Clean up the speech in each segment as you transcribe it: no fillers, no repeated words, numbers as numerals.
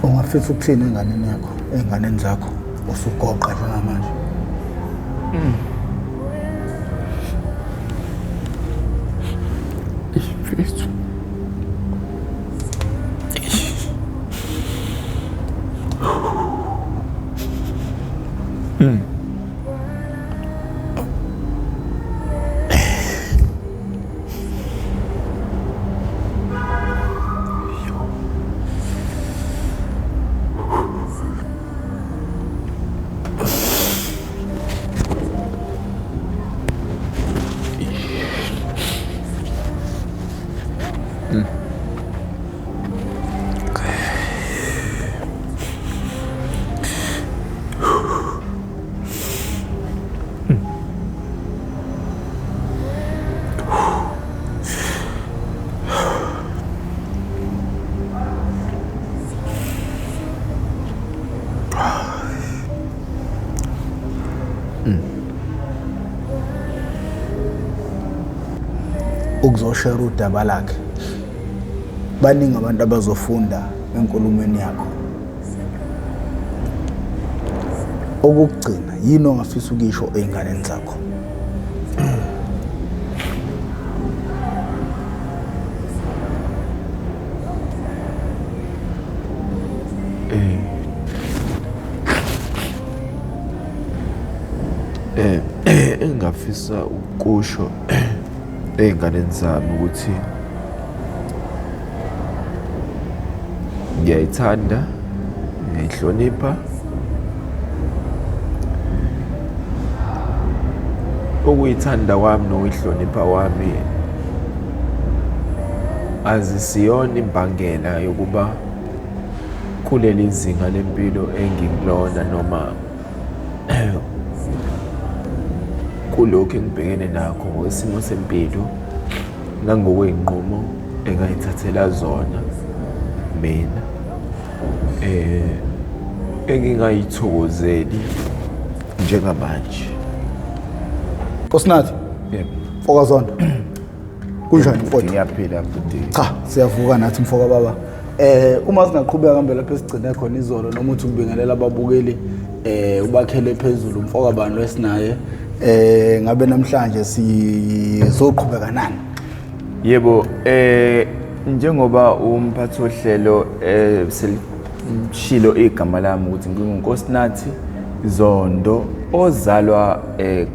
Ungafisa ukuthini enganeni yakho, ey'nganeni zakho usugoqa njengamanje? Mfethu. Ukuzoshera udaba lakhe. Baningi abantu abazofunda enkulumweni yakho. Okokugcina, yini ongafisa ukuyisho ey'nganeni zakho? Engingafisa ukusho ey'nganeni zami ukuthi ngiyayithanda, ngiyayihlonipha. Ukuyithanda kwami nokuyihlonipha kwami azisiyona imbangela yokuba kuleli zinga lempilo engikulona noma kulokhu engibhekene nakho ngokwesimo sempilo nangokwey'nqumo engayithathela zona mina engingayithokozeli njengamanje. Nkosinathi. Yebo. Mfoka Zondo. Kunjani mfowethu? Ngiyaphila bhuti. Cha, siyavuka nathi mfoka baba. Uma singaqhubeka kambe lapho esigcine khona izolo noma uthi ukubingelela ababukeli ubakhele phezulu mfoka bani esinaye ngabe namhlanje sizoqhubeka nani? Yebo, njengoba umphathi wohlelo selishilo igama lami ukuthi nginguNkosinathi Zondo ozalwa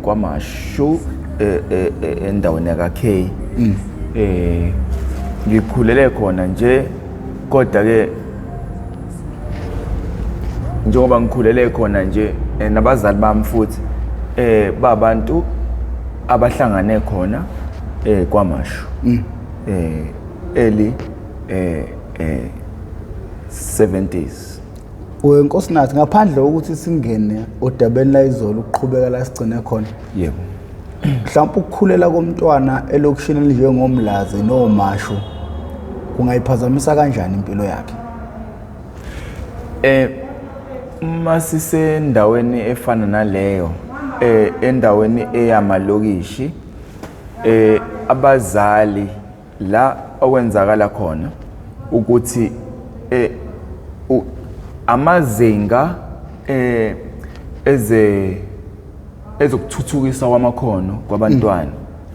KwaMashu endaweni yaka K. Ngikhulele khona nje kodwa ke njengoba ngikhulele khona nje nabazali bami futhi babantu abahlangane khona KwaMashu. Early 70s. WeNkosinathi, ngaphandle kokuthi singene odabeni la izolo ukuqhubeka la sigcine khona. Yebo. Mhlawumbe ukukhulela komntwana elokishini elinjengomlazi nomashu kungayiphazamisa kanjani impilo yakhe? Masisendaweni efana naleyo, endaweni eyamalokishi, abazali la okwenzakala khona ukuthi amazinga eze ezokuthuthukisa kwamakhono kwabantwana,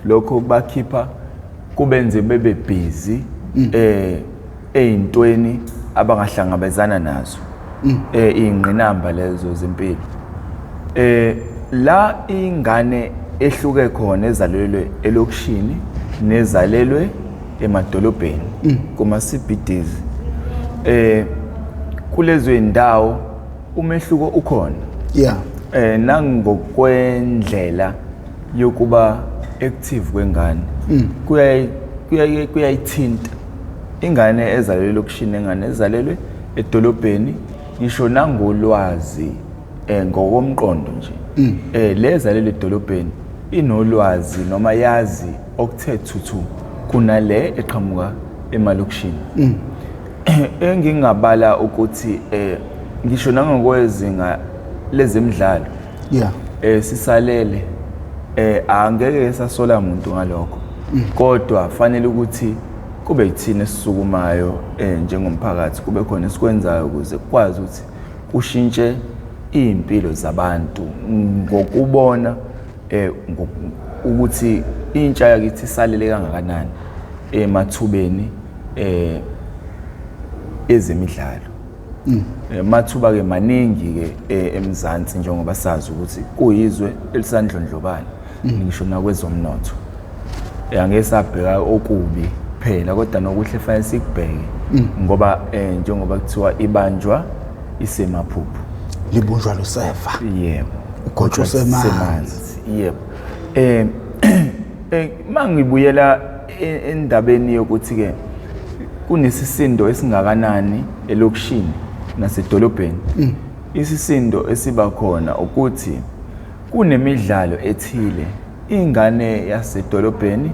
lokho bakhipha kubenze bebe busy ey'ntweni abangahlangabezana nazo, iy'ngqinamba lezo zempilo. La ingane ehluke khona ezalelwe elokishini nezalelwe emadolobheni kuma CBDs, kulezo zindawo umehluko ukhona. Nangokwendlela yokuba active kwengane kuyayithinta ingane ezalelwe elokishini nengane ezalelwe edolobheni, ngisho nangolwazi ngokomqondo nje. Le ezalelwe edolobheni inolwazi noma yazi okuthe thuthu kunale eqhamuka emalokishini. Engingabala ukuthi ngisho nangokwezinga lezemidlalo sisalele, angeke sasola umuntu ngalokho, kodwa fanele ukuthi Kube yithina esisukumayo njengomphakathi, kube khona esikwenzayo ukuze kukwazi ukuthi kushintshe iy'mpilo zabantu ngokubona ukuthi intsha yakithi isalele kangakanani emathubeni ezemidlalo. Amathuba ke maningi ke eMzansi, njengoba sazi ukuthi kuyizwe elisandlondlobala ngisho nakwezomnotho. Angeke sabheka okubi kuphela, kodwa nokuhle fanele sikubheke, ngoba njengoba kuthiwa ibanjwa isemaphuphu, libunjwa luseva. Yebo. Ugotshwa usemanzi. Yebo. Mangibuyela endabeni yokuthi ke kunesisindo esingakanani elokishini nasedolobheni, isisindo esiba khona ukuthi kunemidlalo ethile ingane yasedolobheni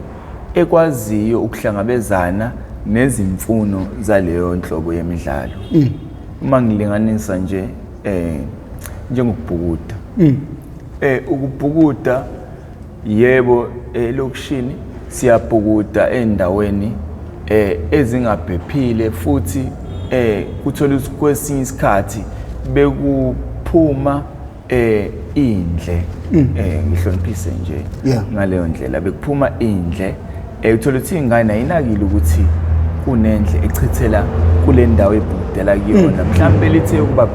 ekwaziyo ukuhlangabezana nezimfuno zaleyo nhlobo yemidlalo. Uma ngilinganisa nje njengokubhukuda, ukubhukuda, yebo, elokishini siyabhukuda endaweni ezingaphephile, futhi kuthola ukuthi kwesinye isikhathi bekuphuma indle, ngihloniphise nje ngaleyo ndlela, bekuphuma indle, uthola ukuthi ingane ayinakile ukuthi kunendle echithela kule ndawo ebhukudela kuyona, mhlawumbe lithe ukuba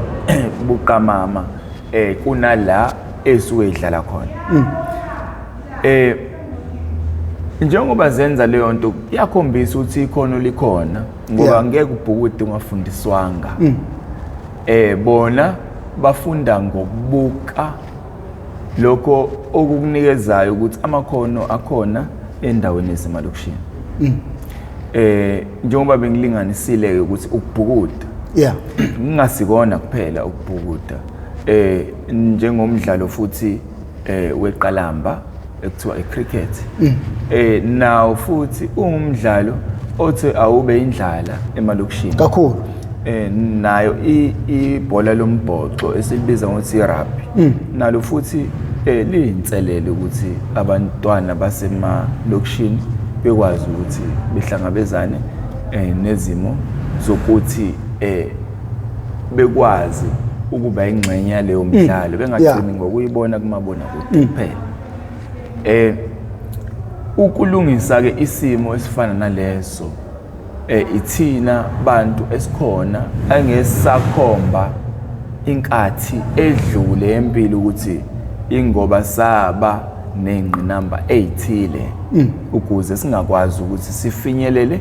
buqamama kunala esuke idlala khona. Njengoba zenza leyo nto, iyakhombisa ukuthi ikhono likhona, ngoba ngeke ubhukude ungafundiswanga. Bona bafunda ngokubuka lokho okukunikezayo ukuthi amakhono akhona endaweni esemalokishini. Njengoba bengilinganisile ukuthi ukubhukuda, ngingasikona kuphela ukubhukuda, njengomdlalo futhi weqalamba ekuthiwa icricket, nawo futhi ungumdlalo othi awube indlala emalokishini kakhulu. Nayo ibhola lombhoxo esilibiza ngokuthi irugby, nalo futhi liyinselele ukuthi abantwana basemalokishini bekwazi ukuthi behlangabezane nezimo zokuthi bekwazi ukuba ingxenye yaleyo mdlalo, bengagcini ngokuyibona kumabonakude kuphela. Ukulungisa ke isimo esifana naleso, ithina bantu esikhona angesakhomba inkathi edlule empilo ukuthi ingoba saba nengqinamba ezithile ukuze singakwazi ukuthi sifinyelele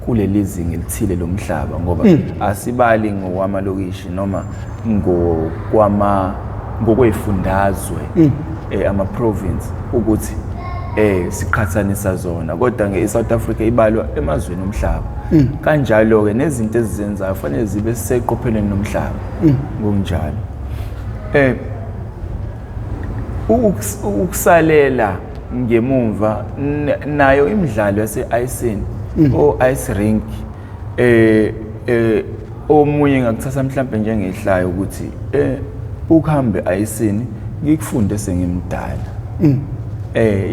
kuleli zinga elithile lomhlaba, ngoba asibali ngokwamalokishi noma ngokwezifundazwe, ama province, ukuthi siqhathanisa zona, kodwa nge South Africa ibalwa emazweni omhlaba. Kanjalo ke nezinto ezizenzayo fanele zibe seqophelweni nomhlaba ngokunjalo. Ukusalela ngemumva nayo imidlalo yase-icing, o ice rink, omunye ngakuthatha mhlambe njengehlayo ukuthi ukuhambe ayisini ngikufunde sengimdala.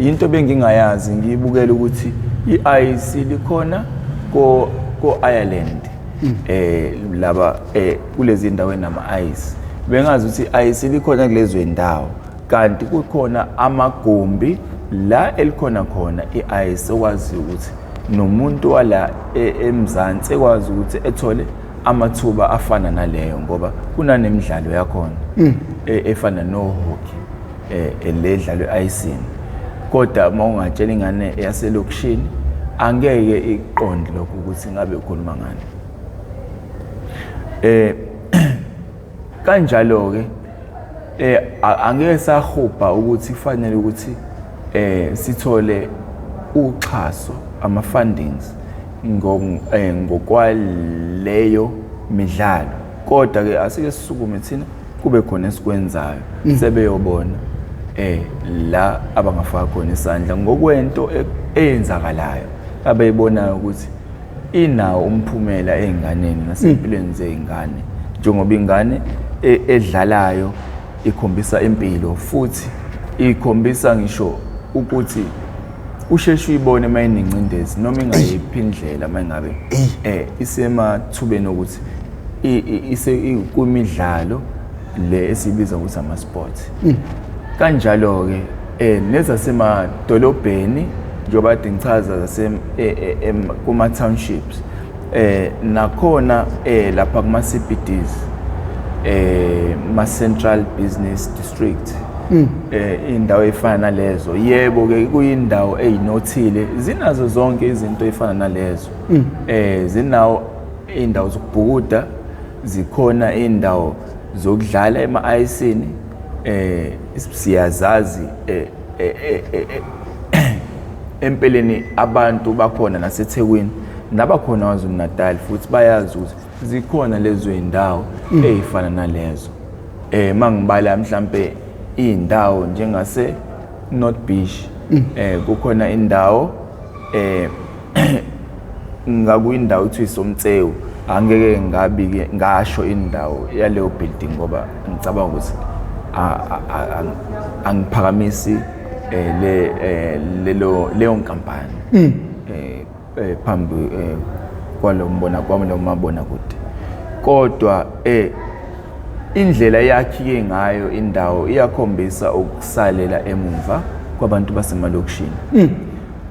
Into bengingayazi, ngiyibukela ukuthi i-ice likhona ko Ireland, laba kulezi ndawo enama ice, bengazi ukuthi i-ice likhona kulezo ndawo, kanti kukhona amagumbi la elikhona khona i-ice, okwazi ukuthi nomuntu wala eMzansi ekwazi ukuthi ethole amathuba afana naleyo, ngoba kunanemidlalo yakhona efana no-hockey ledlalwe e-ayisini. Kodwa uma ungatshela ingane yaselokishini angeke iqonde lokho ukuthi ngabe ukhuluma ngani. Kanjalo-ke angeke sahubha ukuthi kufanele ukuthi sithole uxhaso, ama-fundings ngokwaleyo midlalo, kodwa ke asike sisukume thina kube khona esikwenzayo, sebeyobona la abangafaka khona isandla ngokwento eyenzakalayo abayibonayo ukuthi inawo umphumela ey'nganeni nasempilweni zey'ngane, njengoba ingane edlalayo ikhombisa impilo, futhi ikhombisa ngisho ukuthi Usheshe uyibone uma inengcindezi noma ingayiphi indlela uma ngabe isemathubeni okuthi ise kwimidlalo le esibiza ukuthi ama sports. Kanjalo ke nezasemadolobheni njengoba kade ngichaza zase kuma townships nakhona lapha kuma CBDs ma Central Business District indawo efana nalezo, yebo ke kuyindawo eyinothile, zinazo zonke izinto ezifana nalezo. Zinawo indawo zokubhukuda, zikhona indawo zokudlala ema-ayisini, siyazazi empeleni abantu bakhona naseThekwini nabakhona KwaZulu Natal futhi bayazi ukuthi zikhona lezo zindawo ezifana nalezo. Mangibala mhlambe indawo njengase North Beach, kukhona indawo ngakuyindawo ethiwa iSomtsewu, angeke ngabi ke ngasho indawo yaleyo building ngoba ngicabanga ukuthi angiphakamisi le lelo leyo nkampani phambi kwalo mbona kwami lo mabona kude, kodwa indlela yakhike ngayo indawo iyakhombisa ukusalela emumva kwabantu basemalokishini.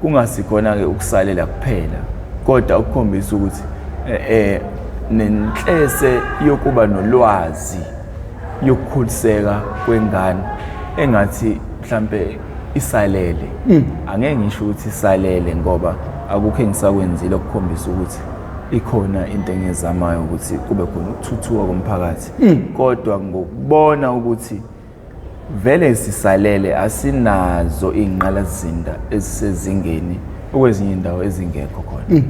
Kungasikhona ke ukusalela kuphela, kodwa ukukhombisa ukuthi nenhlese yokuba nolwazi yokukhuliseka kwengane engathi mhlambe isalele. Angeke ngisho ukuthi isalele ngoba akukho engisakwenzile ukukhombisa ukuthi ikhona into engizamayo ukuthi kube khona ukuthuthuka komphakathi, kodwa ngokubona ukuthi vele sisalele, asinazo iy'nqalasizinda ezisezingeni okwezinye indawo ezingekho khona.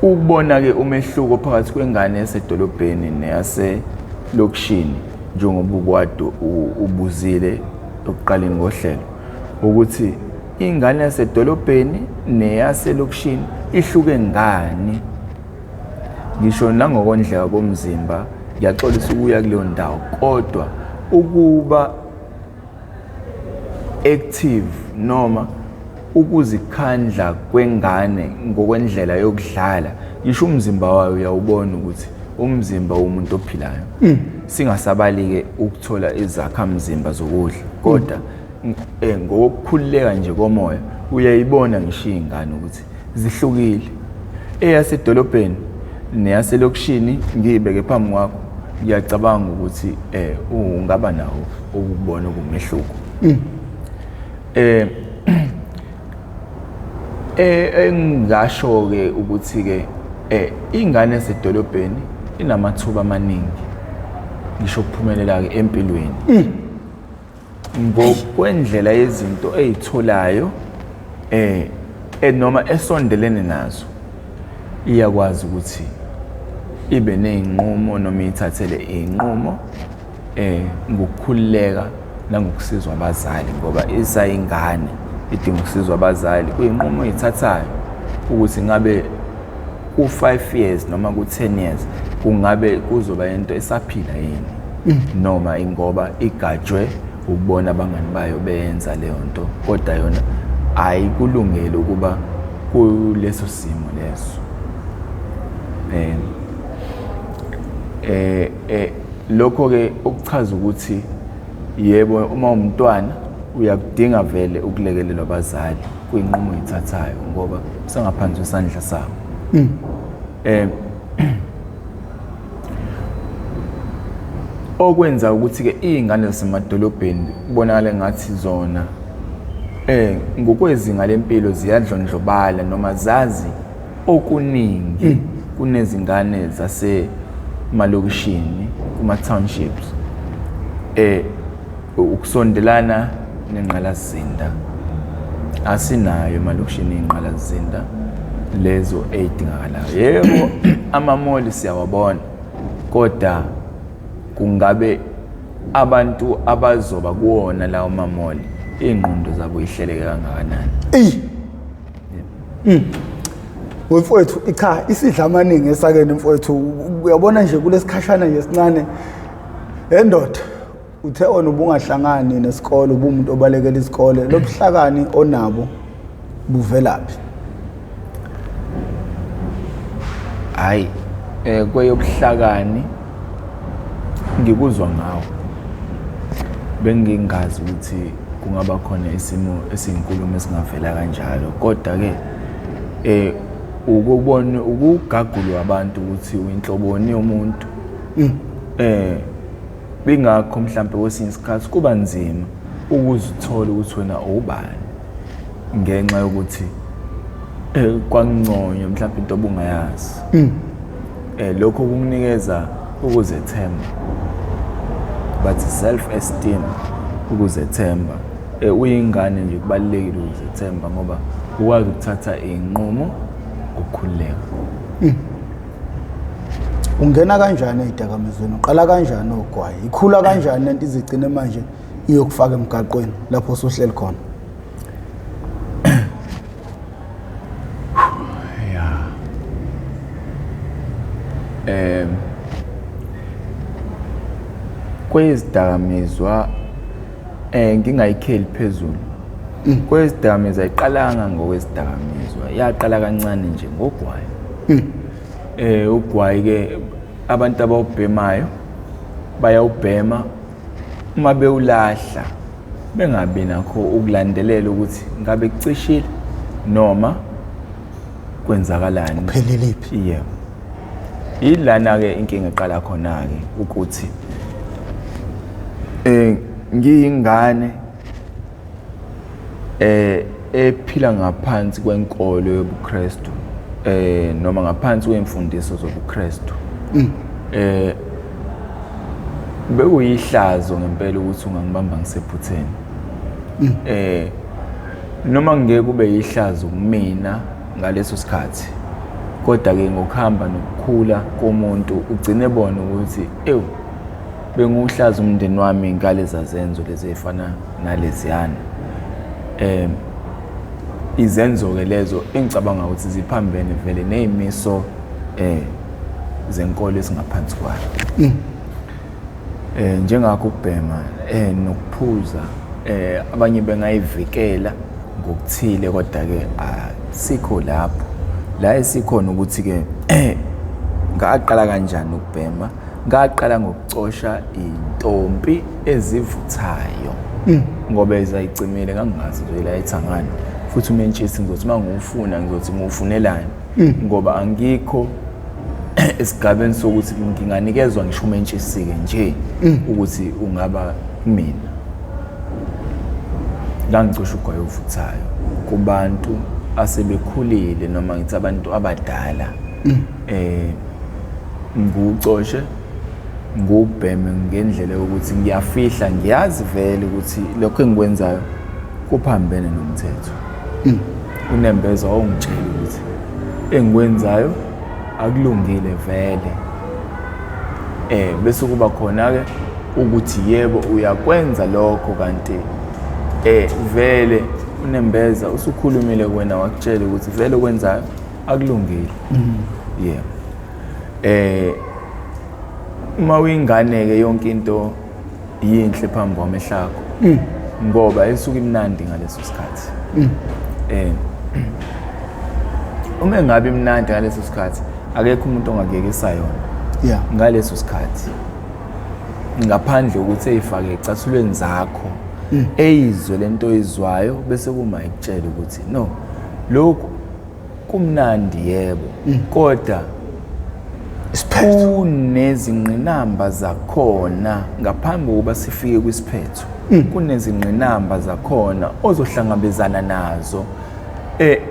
Ukubona ke umehluko phakathi kwengane yasedolobheni neyaselokishini, njengoba ukwado ubuzile ekuqaleni kohlelo ukuthi ingane yasedolobheni neyaselokishini ihluke ngani, ngisho nangokondleka komzimba. Ngiyaxolisa ukuya kuleyo ndawo, kodwa ukuba active noma ukuzikhandla kwengane ngokwendlela yokudlala, ngisho umzimba wayo uyawubona ukuthi umzimba womuntu ophilayo. Singasabali-ke ukuthola izakhamzimba zokudla, kodwa ngokukhululeka nje komoya uyayibona ngisho iy'ngane ukuthi zihlukile. Eyasedolobheni neyaselokishini ngiyibeke phambi kwakho, ngiyacabanga ukuthi ungaba nawo ukubona kumehluko. Engingasho ke ukuthi ke ingane yasedolobheni inamathuba amaningi ngisho ukuphumelela ke empilweni ngokwendlela yezinto eyitholayo noma esondelene nazo, iyakwazi ukuthi ibe nezinqumo noma ithathele izinqumo ngokukhululeka nangokusizwa abazali, ngoba isayingane idinga ukusizwa abazali kuyinqumo oyithathayo ukuthi ngabe ku-5 years noma ku-10 years kungabe kuzoba into esaphila yini, noma ingoba igajwe ukubona abangani bayo beyenza leyo nto, kodwa yona ayikulungeli ukuba kuleso simo leso. Lokho ke okuchaza ukuthi yebo, uma umntwana uyakudinga vele ukulekelelwa abazali kwinqumo oyithathayo ngoba usangaphansi kwesandla sabo. Okwenza ukuthi ke iy'ngane zasemadolobheni kubonakale ngathi zona ngokwezinga lempilo ziyadlondlobala noma zazi okuningi kunezingane zasemalokishini kuma-townships, ukusondelana nengqalasizinda. Asinayo emalokishini iy'ngqalasizinda lezo ey'dingakalayo. Yebo, amamoli siyawabona, kodwa kungabe abantu abazoba kuwona lawo mamoli iy'ngqondo zabo ihleleke kangakanani? Eyi. Mfowethu, cha, isidla amaningi esakeni mfowethu. Uyabona nje kulesikhashana nje esincane endoda. Uthe wena ubungahlangani nesikole, ubumuntu obalekela isikole. Lobuhlakani onabo buvelaphi? Hayi, kweyobuhlakani ngikuzwa ngawo. Bengingazi ukuthi kungaba khona isimo esiyinkulumo esingavela kanjalo, kodwa-ke ukubona ukugagulwa abantu ukuthi uyinhloboni yomuntu. Bingakho mhlampe kwesinye isikhathi kuba nzima ukuzithola ukuthi wena ubani ngenxa yokuthi kwakunconywa mhlampe into obungayazi. Lokho kukunikeza ukuzethemba, bathi self esteem, ukuzethemba. Uyingane nje kubalulekile ukuzethemba ngoba ukwazi ukuthatha iy'nqumo ngokukhululeka. Ungena kanjani ey'dakamizweni? Uqala kanjani ogwayi? Ikhula kanjani lento izigcine manje iyokufaka emgaqweni lapho osuhleli khona? Ya. Kwezidakamizwa ngingayikheli phezulu. Kwezidakamizwa ayiqalanga ngokwezidakamizwa, yaqala kancane nje ngogwayi. Ugwayi ke abantu abawubhemayo bayawubhema uma bewulahla bengabi nakho ukulandelela ukuthi ngabe kucishile noma kwenzakalani, Kupheleliphi? Yebo. Ilana ke inkinga eqala khona ke ukuthi ngiyingane ephila ngaphansi kwenkolo yobuKristu, noma ngaphansi kwemfundiso zobuKristu. Bekuyihlazo ngempela ukuthi ungangibamba ngisephutheni. Noma ngeke kube yihlazo kumina ngaleso sikhathi, kodwa ke ngokuhamba nokukhula komuntu ugcine bona ukuthi ewu benguhlaza umndeni wami ngaleza zenzo lezi ezifana naleziyana. Izenzo ke lezo engicabanga ukuthi ziphambene vele nezimiso zenkolo esingaphansi kwayo. Njengakho ukubhema nokuphuza, abanye bengayivikela ngokuthile, kodwa ke asikho lapho. La esikhona ukuthi ke ngaqala kanjani ukubhema? Ngaqala ngokucosha intombi ezivuthayo. Ngoba ezayicimile ngangingazi nje la ethangani. Futhi umentshisi ngizothi mangiwufuna ngizothi ngiwufunelani, ngoba angikho esigabeni sokuthi nginganikezwa ngisho umentshisi ke nje ukuthi ungaba kumina. Ngangicosha ugwayi ovuthayo kubantu asebekhulile noma ngithi abantu abadala. Ngiwucoshe ngiwubheme ngendlela yokuthi ngiyafihla, ngiyazi vele ukuthi lokho engikwenzayo kuphambene nomthetho. Unembeza wawungitshela ukuthi engikwenzayo akulungile vele. Bese kuba khona ke ukuthi yebo uyakwenza lokho, kanti vele unembeza usukhulumile kuwena wakutshela ukuthi vele okwenzayo akulungile. Yebo. Uma uyingane ke yonke into yinhle phambi kwamehlo akho, ngoba isuke imnandi ngaleso sikhathi. Uma engabe imnandi ngaleso sikhathi, akekho umuntu ongakuyekisa yona ngaleso sikhathi, ngaphandle ukuthi eyifake ecathulweni zakho, eyizwe lento oyizwayo, bese kuma ikutshela ukuthi no, lokhu kumnandi yebo, kodwa isiphetho kunezingqinamba zakhona. Ngaphambi kokuba sifike kwisiphetho, kunezingqinamba zakhona ozohlangabezana nazo,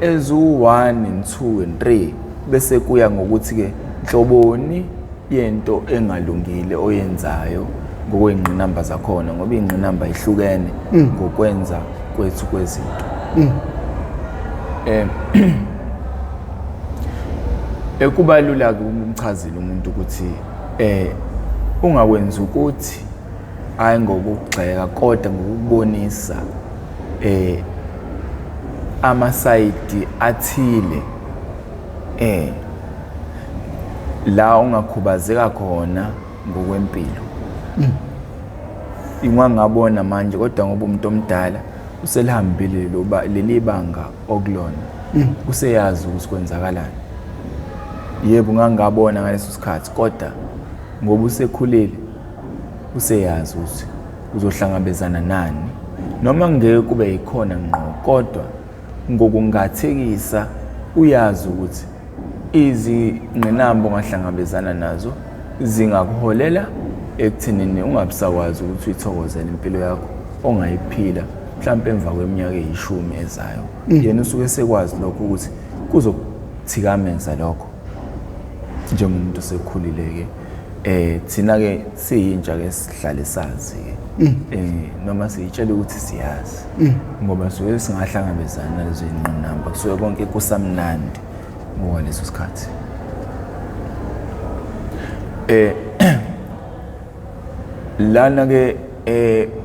ezu-1 and 2 and 3, bese kuya ngokuthi ke nhloboni yento engalungile oyenzayo ngokwey'ngqinamba zakhona, ngoba iy'ngqinamba ihlukene ngokwenza kwethu kwezinto. Kubalula ke ukumchazela umuntu ukuthi ungakwenzi ukuthi hayi ngokugxeka, kodwa ngokubonisa amasayidi athile la ungakhubazeka khona ngokwempilo. Ingwangabona manje kodwa ngoba umuntu omdala uselihambile loba leli banga okulona. Useyazi ukuthi kwenzakalani. Yebo ngangabona ngaleso sikhathi kodwa ngoba usekhulile useyazi ukuthi uzohlangabezana nani. Noma ngeke kube yikhona ngqo kodwa ngokungathekisa uyazi ukuthi izingqinamba ongahlangabezana nazo zingakuholela ekuthenini ungabisakwazi ukuthi uyithokozele impilo yakho ongayiphila mhlawumpe emva kweminyaka eyishumi ezayo. Yena usuke esekwazi lokho ukuthi kuzokuthikameza lokho njengomuntu osekhulile-ke. Thina ke siyintsha ke sihlale sazi ke noma siyitshela ukuthi siyazi ngoba suke singahlangabezana nalezo zinqinamba, kusuke konke kusamnandi ngokwaleso sikhathi. Lana ke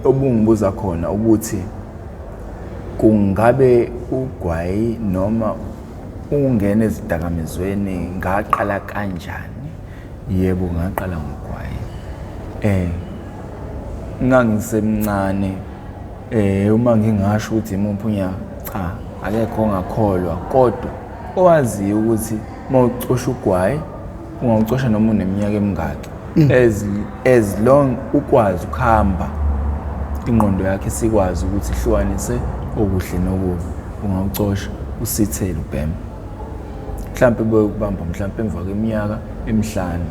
obungibuza khona ukuthi kungabe ugwayi noma ungena ezidakamizweni ngaqala kanjani? Yebo, ngaqala ngogwayi. Ngangisemncane, uma ngingasho ukuthi imuphi unyaka, cha, akekho ongakholwa, kodwa owaziyo ukuthi uma ucosha ugwayi ungawucosha noma uneminyaka emingaki, as long ukwazi ukuhamba, ingqondo yakhe isikwazi ukuthi ihlukanise okuhle nokubi, ungawucosha usithele ubheme. Mhlampe beyokubamba mhlampe emva kweminyaka emihlanu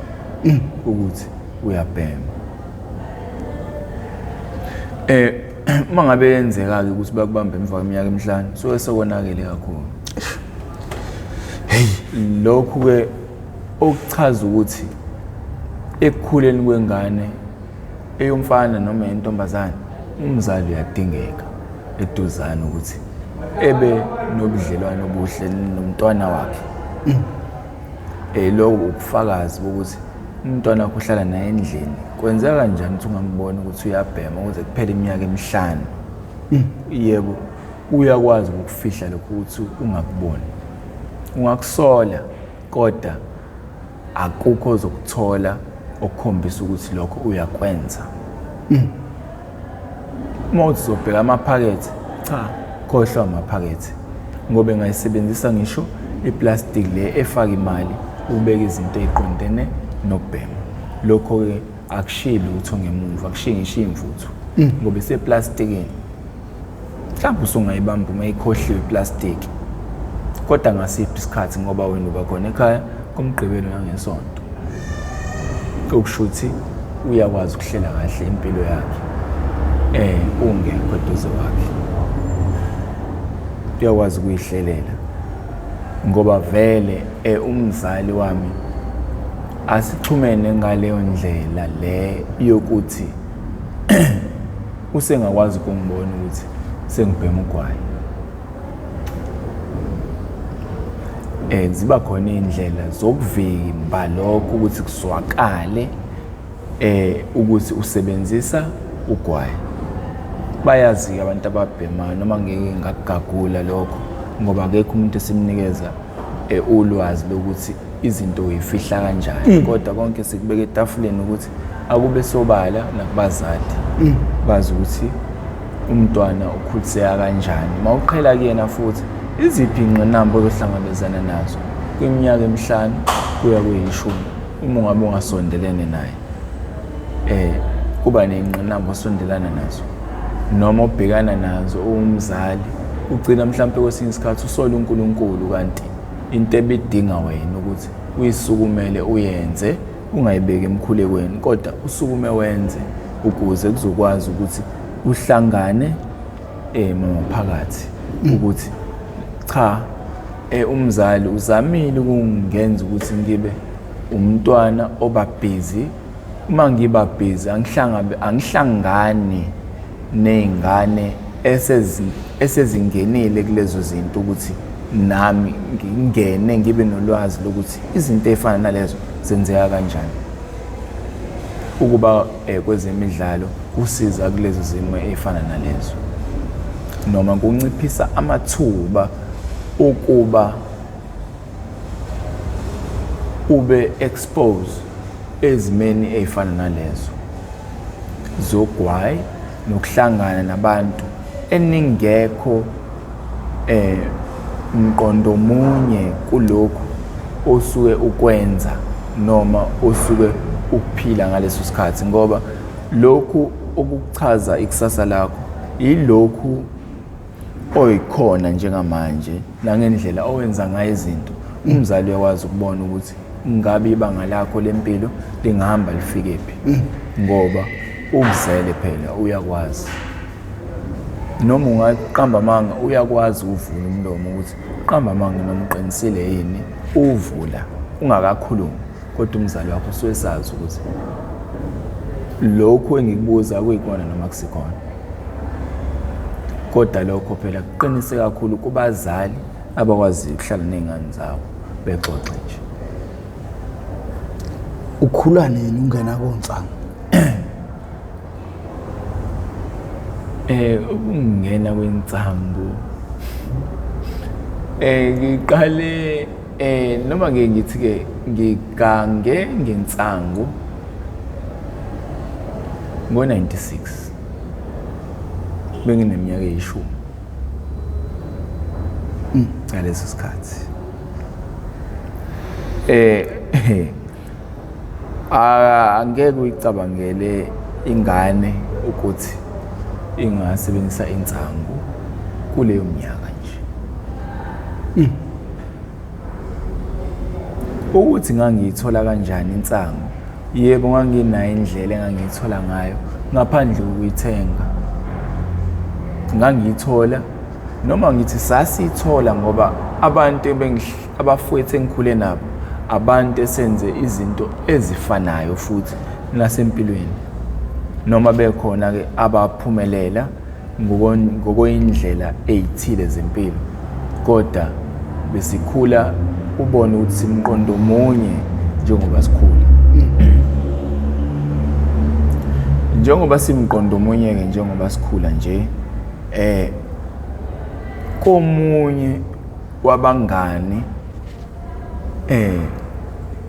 ukuthi uyabhema. Uma ngabe yenzeka-ke ukuthi bakubambe emva kweminyaka emihlanu, suke sekonakele kakhulu. Hey, lokhu-ke okuchaza ukuthi ekukhuleni kwengane eyomfana noma yentombazane, umzali uyadingeka eduzane ukuthi ebe nobudlelwano obuhle nomntwana wakhe. Lokho ubufakazi bokuthi umntwana wakho uhlala naye endlini. Kwenzeka kanjani ukuthi ungamboni ukuthi uyabhema ukuze kuphele iminyaka emihlanu? Yebo, uyakwazi ukufihla lokho ukuthi ungakuboni. Ungakusola kodwa akukho ozokuthola okukhombisa ukuthi lokho uyakwenza. Uma uthi uzobheka amaphakethe, cha, khohlwa amaphakethe, ngoba engayisebenzisa ngisho iplastic le efaka imali ukubeka izinto ey'qondene nokubhema. Lokho-ke akushiyi lutho ngemuva, akushiyi ngisho iy'mvuthu, ngoba iseplastikini. Mhlawumbe usungayibamba uma ikhohliwe iplastiki, kodwa ngasiphi isikhathi, ngoba wena uba khona ekhaya koMgqibelo nangeSonto. Okusho ukuthi uyakwazi ukuhlela kahle impilo yakhe ungekho eduze kwakhe. Uyakwazi ukuyihlelela ngoba vele umzali wami asixhumene ngaleyo ndlela le yokuthi usengakwazi ukungibona ukuthi sengibhema ugwayi. Ziba khona iy'ndlela zokuvimba lokho ukuthi kuzwakale ukuthi usebenzisa ugwayi. Bayazi-ke abantu ababhemayo, noma ngeke ngakugagula lokho, ngoba akekho umuntu esimnikeza ulwazi lokuthi izinto uyifihla kanjani, kodwa konke sikubeka etafuleni ukuthi akube sobala nakubazali, bazi ukuthi umntwana ukhuliseka kanjani. Mawuqhela kuyena futhi iziphi ingqinamba ozohlangabezana nazo kwiminyaka emihlanu kuya kweyishumi uma ungabe ungasondelene naye. Kuba ney'ngqinamba osondelana nazo noma obhekana nazo uwumzali, ugcina mhlampe kwesinye isikhathi usola uNkulunkulu, kanti into ebidinga wena ukuthi uyisukumele uyenze, ungayibeki emkhulekweni, kodwa usukume wenze ukuze kuzokwazi ukuthi uhlangane maphakathi ukuthi cha, umzali uzamile ukungenza ukuthi ngibe umntwana oba busy. Uma ngiba busy angihlangani ney'ngane esezingenile kulezo zinto, ukuthi nami ngingene ngibe nolwazi lokuthi izinto ey'fana nalezo zenzeka kanjani. Ukuba kwezemidlalo kusiza kulezo zimo ey'fana nalezo, noma kunciphisa amathuba okuba ube expose ezimeni ey'fana nalezo zogwayi Nokuhlangana nabantu eningekho mqondo munye kulokhu osuke ukwenza noma osuke ukuphila ngaleso sikhathi, ngoba lokhu okuchaza ikusasa lakho yilokhu oyikhona njengamanje nangendlela owenza ngayo izinto. Umzali uyakwazi ukubona ukuthi ngabe ibanga lakho lempilo lingahamba lifike phi, ngoba ukuzele phela uyakwazi. Noma ungaqamba amanga uyakwazi ukuvula umlomo ukuthi qamba amanga noma uqinisile yini, uvula ungakakhulumi, kodwa umzali wakho usuke esazi ukuthi lokhu engikubuza kuyikona noma kusikhona. Kodwa lokho phela kuqinise kakhulu kubazali abakwaziyo ukuhlala ney'ngane zabo bexoxe nje. Ukhula nini ungena konsangu? Ukungena kwensangu ngiqale noma ngeke ngithi ke ngigange ngensangu ngo-96, bengineminyaka eyishumi ngaleso sikhathi. Angeke uyicabangele ingane ukuthi ingasebenzisa insangu kuleyo minyaka nje. Ukuthi ngangiyithola kanjani insangu, yebo nganginayo indlela engangiyithola ngayo ngaphandle kokuyithenga. Ngangiyithola noma ngithi sasiyithola ngoba abantu abafowethu engikhule nabo abantu esenze izinto ezifanayo futhi nasempilweni, noma bekhona ke abaphumelela ngokwendlela eyithile zempilo, kodwa besikhula ubone ukuthi simqondo munye njengoba sikhula. Njengoba simqondo munye ke njengoba sikhula nje, komunye wabangani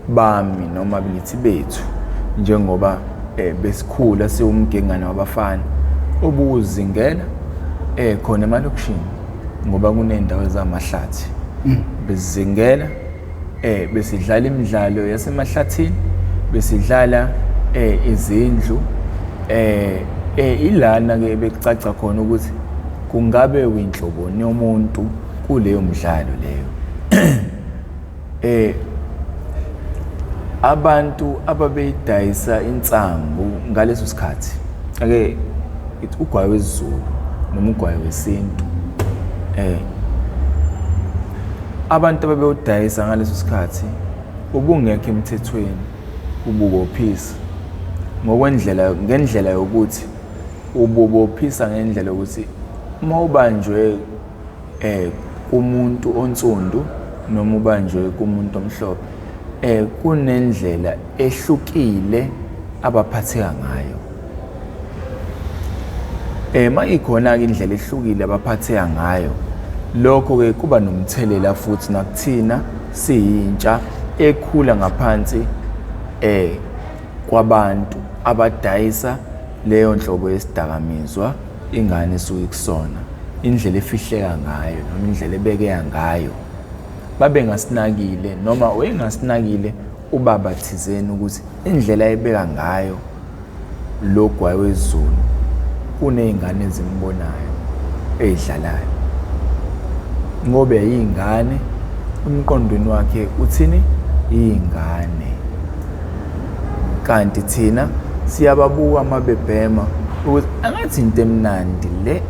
bami noma ngithi bethu, njengoba besikhula siwumgengane wabafana obuzingela khona emalokishini, ngoba kuney'ndawo ezamahlathi, besizingela besidlala imidlalo yasemahlathini, besidlala izindlu, ilana ke bekucaca khona ukuthi kungabe uyinhloboni yomuntu kuleyo mdlalo leyo. Abantu ababeyidayisa insangu ngaleso sikhathi, ake ithi ugwayi wesiZulu noma ugwayi wesintu, abantu ababewudayisa ngaleso sikhathi ubungekho emthethweni, ububophisa ngokwendlela, ngendlela yokuthi ububophisa ngendlela yokuthi uma ubanjwe kumuntu onsundu noma ubanjwe kumuntu omhlophe, kunendlela ehlukile abaphatheka ngayo. Ma ikhona-ke indlela ehlukile abaphatheka ngayo, lokho-ke kuba nomthelela futhi nakuthina siyintsha ekhula ngaphansi kwabantu abadayisa leyo nhlobo yesidakamizwa ingane esuke kusona, indlela efihleka ngayo noma indlela ebekeka ngayo. Babengasinakile noma wayengasinakile ubaba thizeni ukuthi indlela ayebeka ngayo lo gwayi wesiZulu kuney'ngane ezimbonayo ey'dlalayo, ngoba yiy'ngane emqondweni wakhe uthini, iy'ngane. Kanti thina siyababuka uma bebhema ukuthi angathi into emnandi le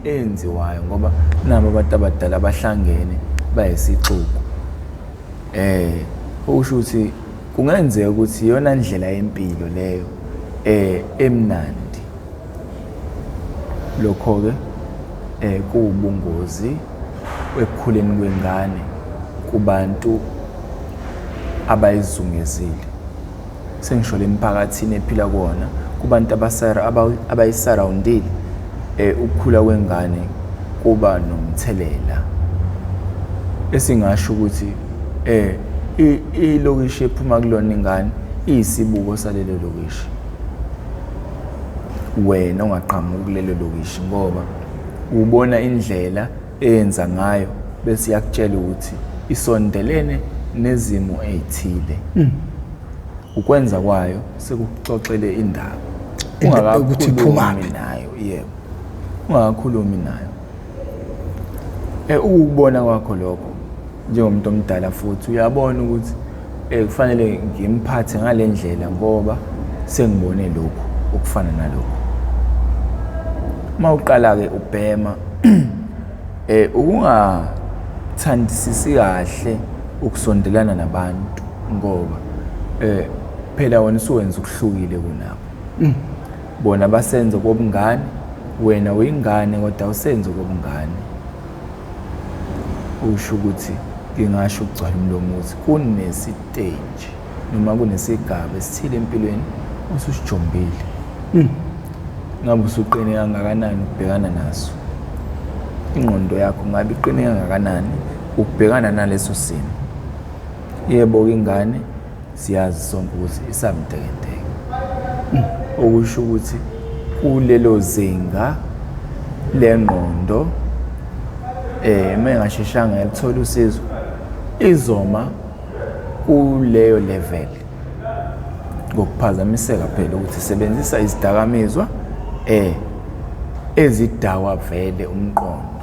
eyenziwayo, ngoba nabo abantu abadala bahlangene bayisixuku. Okusho ukuthi kungenzeka ukuthi iyona ndlela yempilo leyo emnandi. Lokho-ke kuwubungozi ekukhuleni kwengane kubantu abayizungezile. Sengisho le miphakathini ephila kuwona, kubantu abayisarawundile, ukukhula kwengane kuba nomthelela. Esingasho ukuthi ilokishi ephuma kulona ingane iyisibuko salelo lokishi. Wena ongaqhamuki kulelo lokishi ngoba ubona indlela eyenza ngayo bese iyakutshela ukuthi isondelene nezimo ey'thile. Ukwenza kwayo sekukuxoxele indaba. Indaba yokuthi iphumaphi. Nayo, yebo. Ungakakhulumi nayo. Ukubona kwakho lokho njengomuntu omdala futhi uyabona ukuthi kufanele ngimphathe ngale ndlela ngoba sengibone lokhu okufana nalokhu. Uma uqala-ke ubhema ukungathandisisi kahle ukusondelana nabantu ngoba phela wena usuwenza okuhlukile kunabo. Bona basenza kobungane, wena uyingane kodwa awusenzi kobungane. Usho ukuthi ngingasho ukugcwala umlomo ukuthi kunesiteji noma kunesigaba esithile empilweni osusijombile. Ngabe usuqine kangakanani ukubhekana naso? Ingqondo yakho ngabe iqine kangakanani ukubhekana naleso simo? Yebo, ingane siyazi sonke ukuthi isamtekenteke. Okusho ukuthi kulelo zinga lengqondo uma engasheshanga yalithola usizo izoma kuleyo level ngokuphazamiseka phela ukuthi sebenzisa izidakamizwa ezidakwa vele umqondo.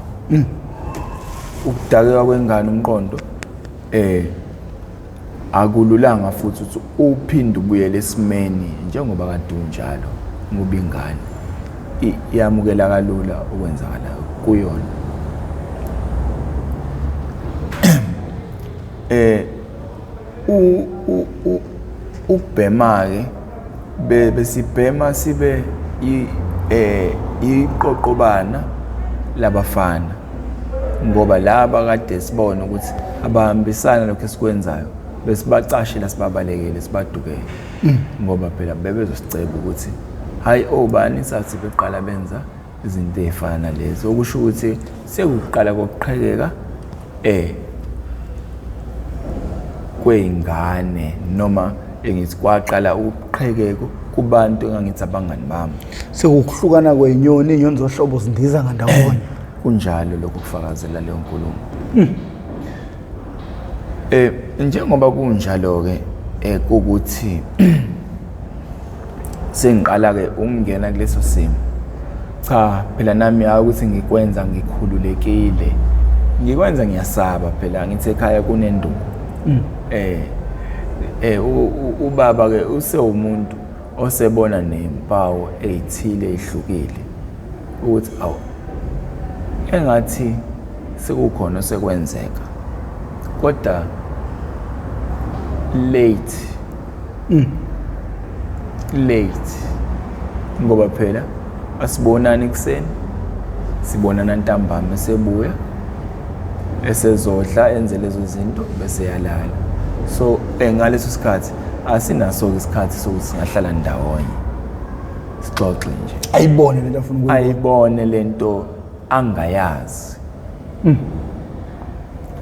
Ukudakeka kwengane umqondo akululanga futhi ukuthi uphinde ubuyele esimeni njengoba kade unjalo ngoba ingane iyamukela kalula okwenzakalayo kuyona. Ukubhema-ke besibhema sibe iqoqobana labafana ngoba laba kade sibona ukuthi abahambisana lokho esikwenzayo besibacashela sibabalekele sibadukele ngoba phela bebezosiceba ukuthi hayi obani sathi beqala benza izinto ey'fana nalezi, okusho ukuthi sekuqala kokuqhekeka kwey'ngane noma engithi kwaqala uqhekeko kubantu engangithi abangani bami. Sekukuhlukana kwey'nyoni, iy'nyoni zohlobo zindiza ngandawonye. Kunjalo lokho kufakazela leyo nkulumo. Njengoba kunjalo-ke kukuthi sengiqala-ke ukungena kuleso simo. Cha phela nami hayi ukuthi ngikwenza ngikhululekile, ngikwenza ngiyasaba phela ngithi ekhaya kunenduku. Ubaba-ke usewumuntu osebona nempawu ey'thile ey'hlukile ukuthi awu engathi sekukhona osekwenzeka kodwa late. Late ngoba phela asibonani ekuseni, sibonana ntambama esebuya esezodla enze lezo zinto bese yalala. So ngaleso sikhathi asinaso-ke isikhathi sokuthi singahlala ndawonye sixoxe nje. Ayibone lento afuna ukuyibona. Ayibone lento angayazi.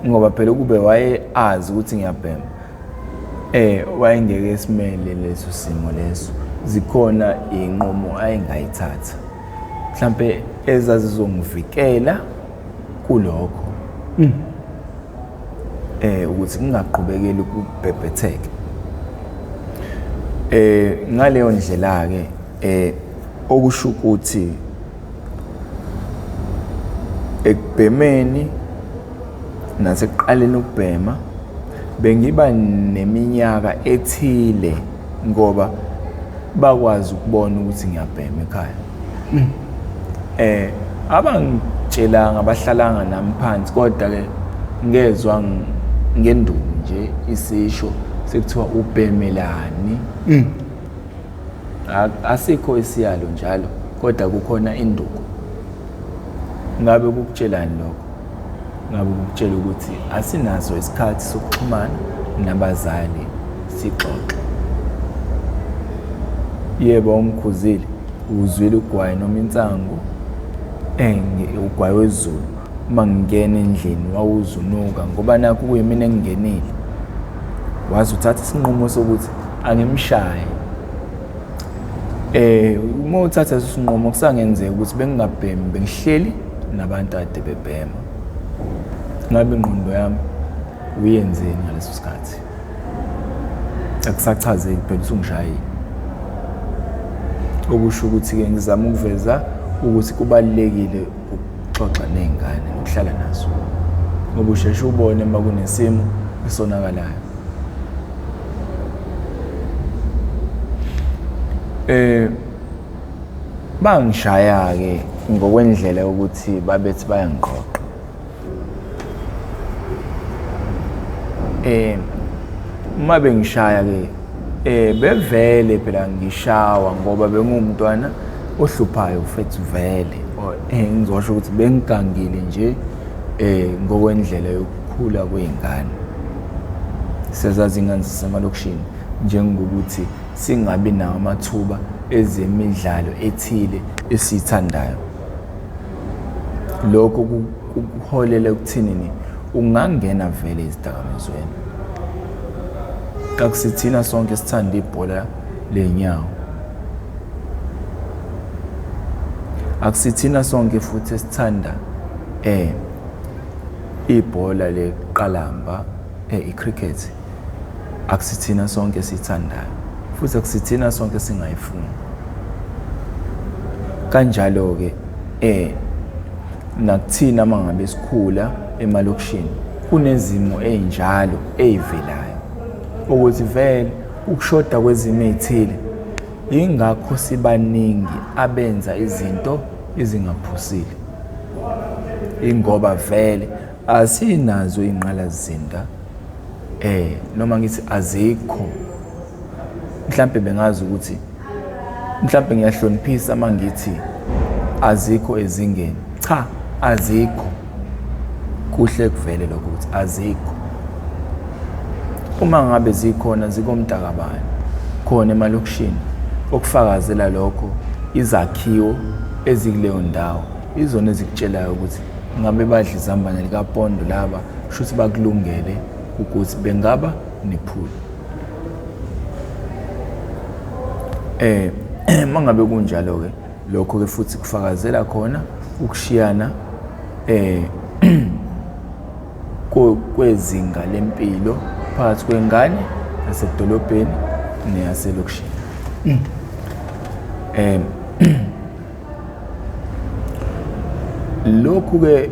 Ngoba phela ukube waye azi ukuthi ngiyabhema wayengeke esimele leso simo leso. Zikhona iy'nqumo ayengayithatha mhlampe ezazizongivikela kulokho. Ukuthi ngingaqhubekeli ukubhebhetheke. Ngaleyo ndlela ke okusho ukuthi ekubhemeni nasekuqaleni ukubhema bengiba neminyaka ethile ngoba bakwazi ukubona ukuthi ngiyabhema ekhaya. Abangitshelanga, abahlalanga nami phansi, kodwa ke ngezwa ngenduku nje isisho sekuthiwa ubhemelani. Asikho isiyalo njalo kodwa kukhona induku. Ngabe kukutshelani lokho? Ngabe kukutshela ukuthi asinaso isikhathi sokuxhumana nabazali sixoxe. Yebo, ungikhuzile, uzwile ugwayi noma insangu, ugwayi wezulu. Uma ngingena endlini wawuzunuka ngoba nakhu kuyimina engingenile. Waze uthatha isinqumo sokuthi angimshaye. Uma uthatha leso sinqumo kusangenzeka ukuthi bengingabhemi, bengihleli nabantu ade bebhema. Ngabe ingqondo yami uyenzeni ngaleso sikhathi? Akusachazeki phela usungishayile. Okusho ukuthi-ke ngizama ukuveza ukuthi kubalulekile ukuxoxa ney'ngane nokuhlala nazo ngoba usheshe ubone uma kunesimo esonakalayo. Bangishaya-ke ngokwendlela yokuthi babethi bayangiqoqa. Uma bengishaya-ke bevele phela ngishawa ngoba bengiwumntwana ohluphayo mfethu vele. Ngizosho ukuthi bengigangile nje ngokwendlela yokukhula kwey'ngane. Siyazazi iy'ngane zasemalokishini njengokuthi singabi nawo amathuba ezemidlalo ethile esiyithandayo. Lokho kuholela ekuthinini ungangena vele ezidakamizweni. Kakusithina sonke esithanda ibhola ley'nyawo. Akusithina sonke futhi esithanda ibhola leqalamba, i-cricket. Akusithina sonke esiyithandayo futhi akusithina sonke esingayifuni. Kanjalo-ke nakuthina uma ngabe sikhula emalokishini kunezimo ey'njalo ey'velayo ukuthi vele ukushoda kwezimo ey'thile yingakho sibaningi abenza izinto ezingaphusile. Ingoba vele asinazo iy'ngqalasizinda noma ngithi azikho. Mhlampe bengazi ukuthi mhlampe ngiyahloniphisa uma ngithi azikho ezingeni. Cha, azikho. Kuhle kuvele lokho ukuthi azikho. Uma ngabe zikhona zikomntakabani khona emalokishini, okufakazela lokho izakhiwo ezikuleyo ndawo izona ezikutshelayo ukuthi ngabe badla izambane likapondo laba, shuthi bakulungele ukuthi bengaba nephulu. Uma ngabe kunjalo-ke lokho-ke futhi kufakazela khona ukushiyana kwezinga lempilo phakathi kwengane yasedolobheni neyaselokishini. Lokhu-ke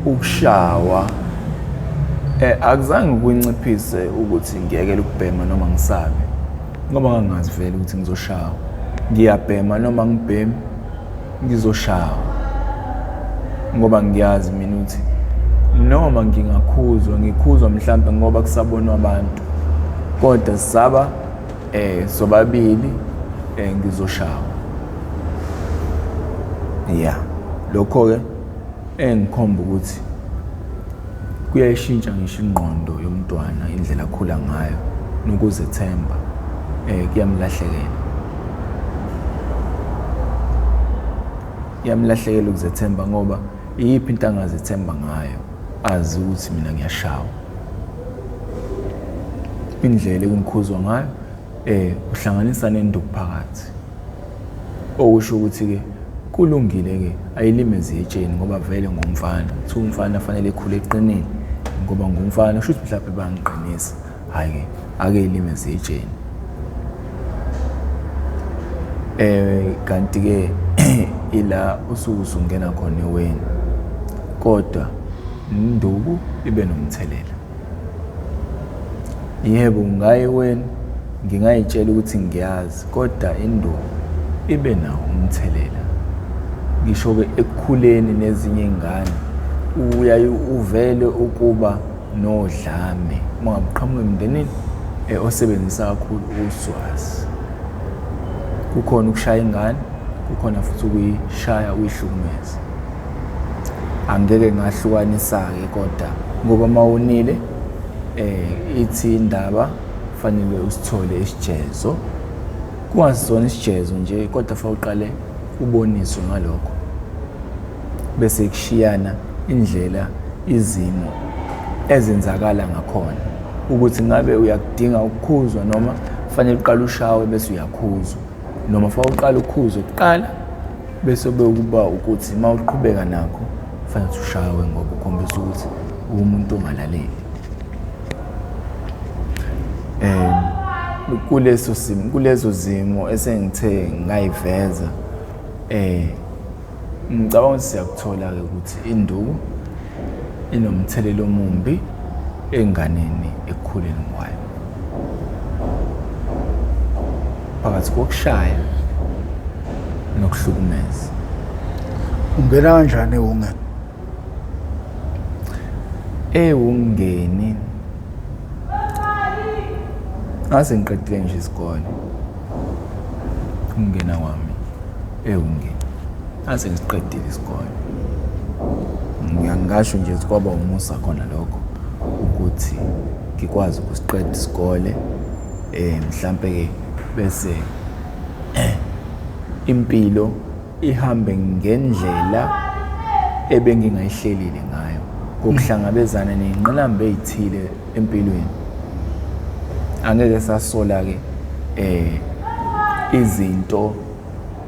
ukushawa akuzange kunciphise ukuthi ngiyekele ukubhema noma ngisabe, ngoba ngangazi vele ukuthi ngizoshawa. Ngiyabhema noma ngibhemi ngizoshawa, ngoba ngiyazi mina ukuthi noma ngingakhuzwa, ngikhuzwa mhlampe ngoba kusabonwa abantu, kodwa saba sobabili ngizoshawa. Ya, lokho-ke engikhomba ukuthi kuyayishintsha ngisho ingqondo yomntwana, indlela akhula ngayo nokuzethemba kuyamlahlekela. Kuyamlahlekela ukuzethemba ngoba iyiphi into angazethemba ngayo azi ukuthi mina ngiyashawa. Indlela engikhuzwa ngayo uhlanganisa nenduku phakathi. Okusho ukuthi-ke kulungile-ke ayilime ziyetsheni ngoba vele ngumfana. Kuthiwa umfana fanele ekhule eqinile ngoba ngumfana, kusho ukuthi mhlawumbe bangiqinisa. Hhayi-ke ake ilime ziyetsheni. Kanti-ke ila usuke usungena khona eweni, kodwa induku ibe nomthelela. Yebo, ngingaya eweni ngingayitshela ukuthi ngiyazi, kodwa induku ibe nawo umthelela. Ngisho-ke ekukhuleni nezinye iy'ngane uyaye uvele ukuba nodlame uma ngabe uqhamuka emndenini osebenzisa kakhulu uswazi. Kukhona ukushaya ingane, kukhona futhi ukuyishaya uyihlukumeze. Angeke ngahlukanisa-ke kodwa ngoba uma wonile ithi indaba fanele usithole isijezo. Kungasona isijezo nje kodwa fanele uqale uboniswe ngalokho. Bese kushiyana indlela izimo ezenzakala ngakhona ukuthi ngabe uyakudinga ukukhuzwa noma fanele uqale ushawe bese uyakhuzwa. Noma fa uqala ukhuzo kuqala bese bekuba ukuthi uma uqhubeka nakho kufanele ukuthi ushawe ngoba ukhombisa ukuthi uwumuntu ongalaleli. Kuleso simo, kulezo zimo esengithe ngayiveza, ngicabanga ukuthi siyakuthola-ke ukuthi induku inomthelela omumbi enganeni ekukhuleni kwayo. Phakathi kokushaya nokuhlukumeza. Ungena kanjani ewungeni? Ewungeni ngase ngiqedile nje isikole. Ukungena kwami ewungeni ngase ngisiqedile isikole. Ngingasho nje ukuthi kwaba umusa khona lokho ukuthi ngikwazi ukusiqeda isikole, mhlampe-ke bese impilo ihambe ngendlela ebengingayihlelile ngayo, ngokuhlangabezana ney'ngqinamba ey'thile empilweni. Angeke sasola-ke izinto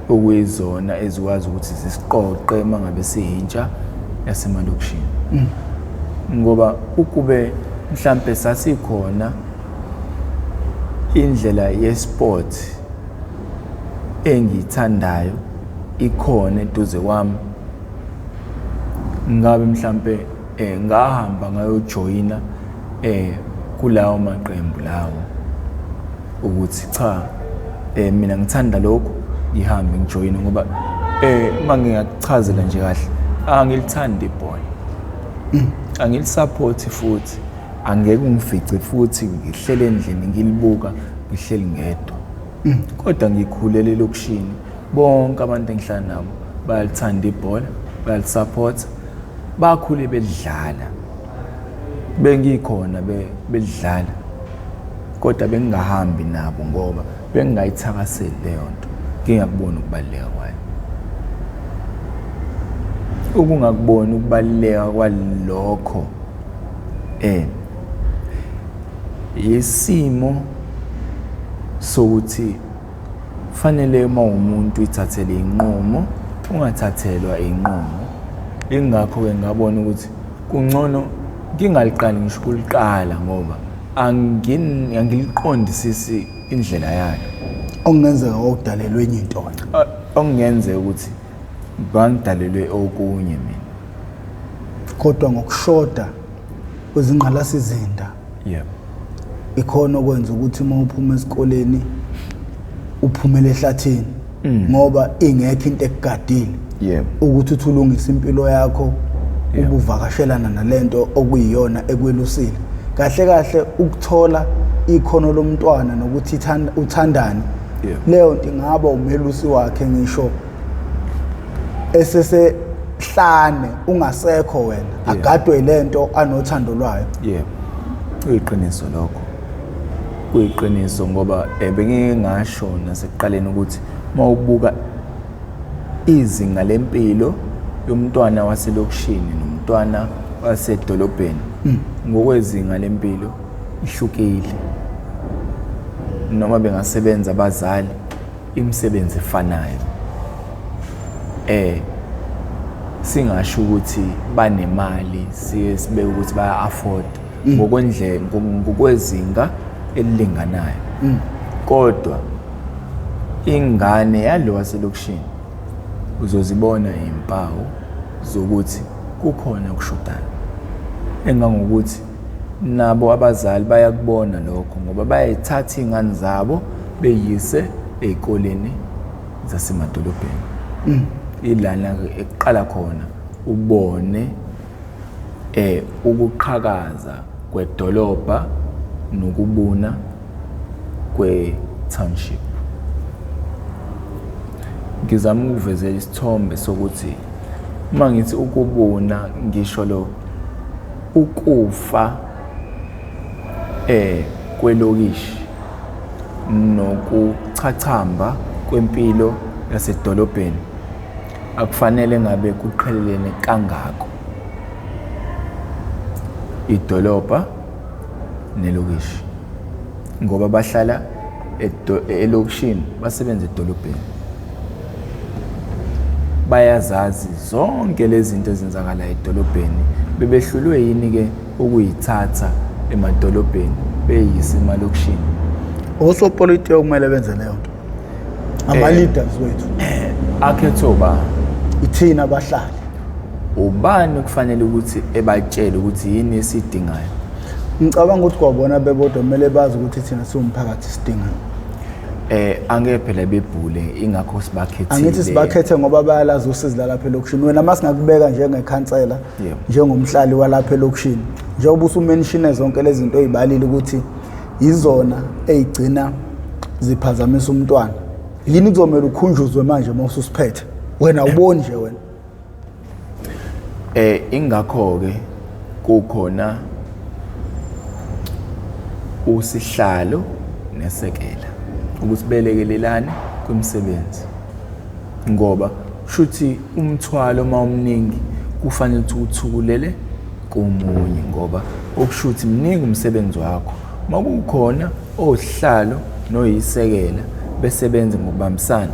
okuyizona ezikwazi ukuthi zisiqoqe uma ngabe siyintsha yasemalokishini. Ngoba ukube mhlampe sasikhona indlela ye-sport engiyithandayo ikhona eduze kwami, ngabe mhlampe ngahamba ngayojoyina kulawo maqembu lawo ukuthi cha, mina ngithanda lokhu, ngihambe ngijoyine. Ngoba uma ngingakuchazela nje kahle, angilithandi ibhola, angilisaphothi futhi, angeke ungifice futhi ngihlele endlini ngilibuka ngihleli ngedwa. Kodwa ngikhulele elokishini, bonke abantu engihlala nabo bayalithanda ibhola, bayalisapotha, bakhule belidlala, bengikhona belidlala, kodwa bengingahambi nabo ngoba bengingayithakaseli leyo nto, ngingakuboni ukubaluleka kwayo. Ukungakuboni ukubaluleka kwalokho isimo sokuthi fanele uma umuntu uyithathele inqumo, ungathathelwa inqumo. Ingakho-ke ngabona ukuthi kungcono ngingaliqali ngisho ukuliqala ngoba angiliqondisisi indlela yalo. Okungenzeka wawudalelwe enye into wena. Okungenzeka ukuthi bangidalelwe okunye mina. Kodwa ngokushoda kwezingqalasizinda, yebo, ikhona okwenza ukuthi uma uphuma esikoleni uphumele ehlathini, ngoba ingekho into ekugadile, yebo, ukuthi uthi ulungise impilo yakho, ubuvakashelana nalento okuyiyona ekwelusile. Kahle kahle ukuthola ikhono lomntwana nokuthi uthandani, leyo nto ingaba umelusi wakhe ngisho esesehlane ungasekho wena, agadwe lento anothando lwayo. Yebo, kuyiqiniso lokho, kuyiqiniso ngoba bengike ngasho nasekuqaleni ukuthi uma ubuka izinga lempilo yomntwana waselokishini nomntwana wasedolobheni, ngokwezinga lempilo ihlukile. Noma bengasebenza abazali imisebenzi efanayo, singasho ukuthi banemali, siye sibeke ukuthi baya afford ngokwendlela, ngokwezinga elilinganayo. Kodwa ingane yalo waselokishini uzozibona izimpawu zokuthi kukhona okushodayo, engangokuthi nabo abazali bayakubona lokho ngoba bayayithatha iy'ngane zabo beyise ey'koleni zasemadolobheni. Ilana-ke ekuqala khona ubone ukuqhakaza kwedolobha nokubuna kwe-township. Ngizama ukuvezela isithombe sokuthi uma ngithi ukubuna ngisho lo ukufa kwelokishi nokuchachamba kwempilo yasedolobheni akufanele ngabe kuqhelelene kangako idolobha nelokishi, ngoba bahlala Elokishini basebenza edolobheni, bayazazi zonke lezi zinto ezenzakala edolobheni. Bebehlulwe yini-ke ukuyithatha emadolobheni beyise emalokishini? Osopolitiki okumele benze leyo nto, ama-leaders wethu. Akhethwe ubani? Ithina abahlali. Ubani kufanele ukuthi ebatshele ukuthi yini esidingayo? Ngicabanga ukuthi kwabona bebodwa kumele bazi ukuthi thina siwumphakathi sidingani. Angeke phela bebhule, ingakho sibakhethile. Angithi sibakhethe ngoba bayalazi usizi lalapha elokishini. Wena masingakubeka njengekhansela, njengomhlali walapha elokishini, njengoba usumenshine zonke lezi zinto oyibalile ukuthi yizona eyigcina ziphazamisa umntwana, yini kuzomela ukhunjuzwe manje uma ususiphethe? Wena awuboni nje wena? Ingakho ke kukhona usihlalo nesekela ukuthi belekelelane kwimisebenzi, ngoba shuthi umthwalo uma umningi kufanele ukuthi uthukulele komunye, ngoba okushuthi mningi umsebenzi wakho. Uma kukhona osihlalo noyisekela besebenze ngokubambisana,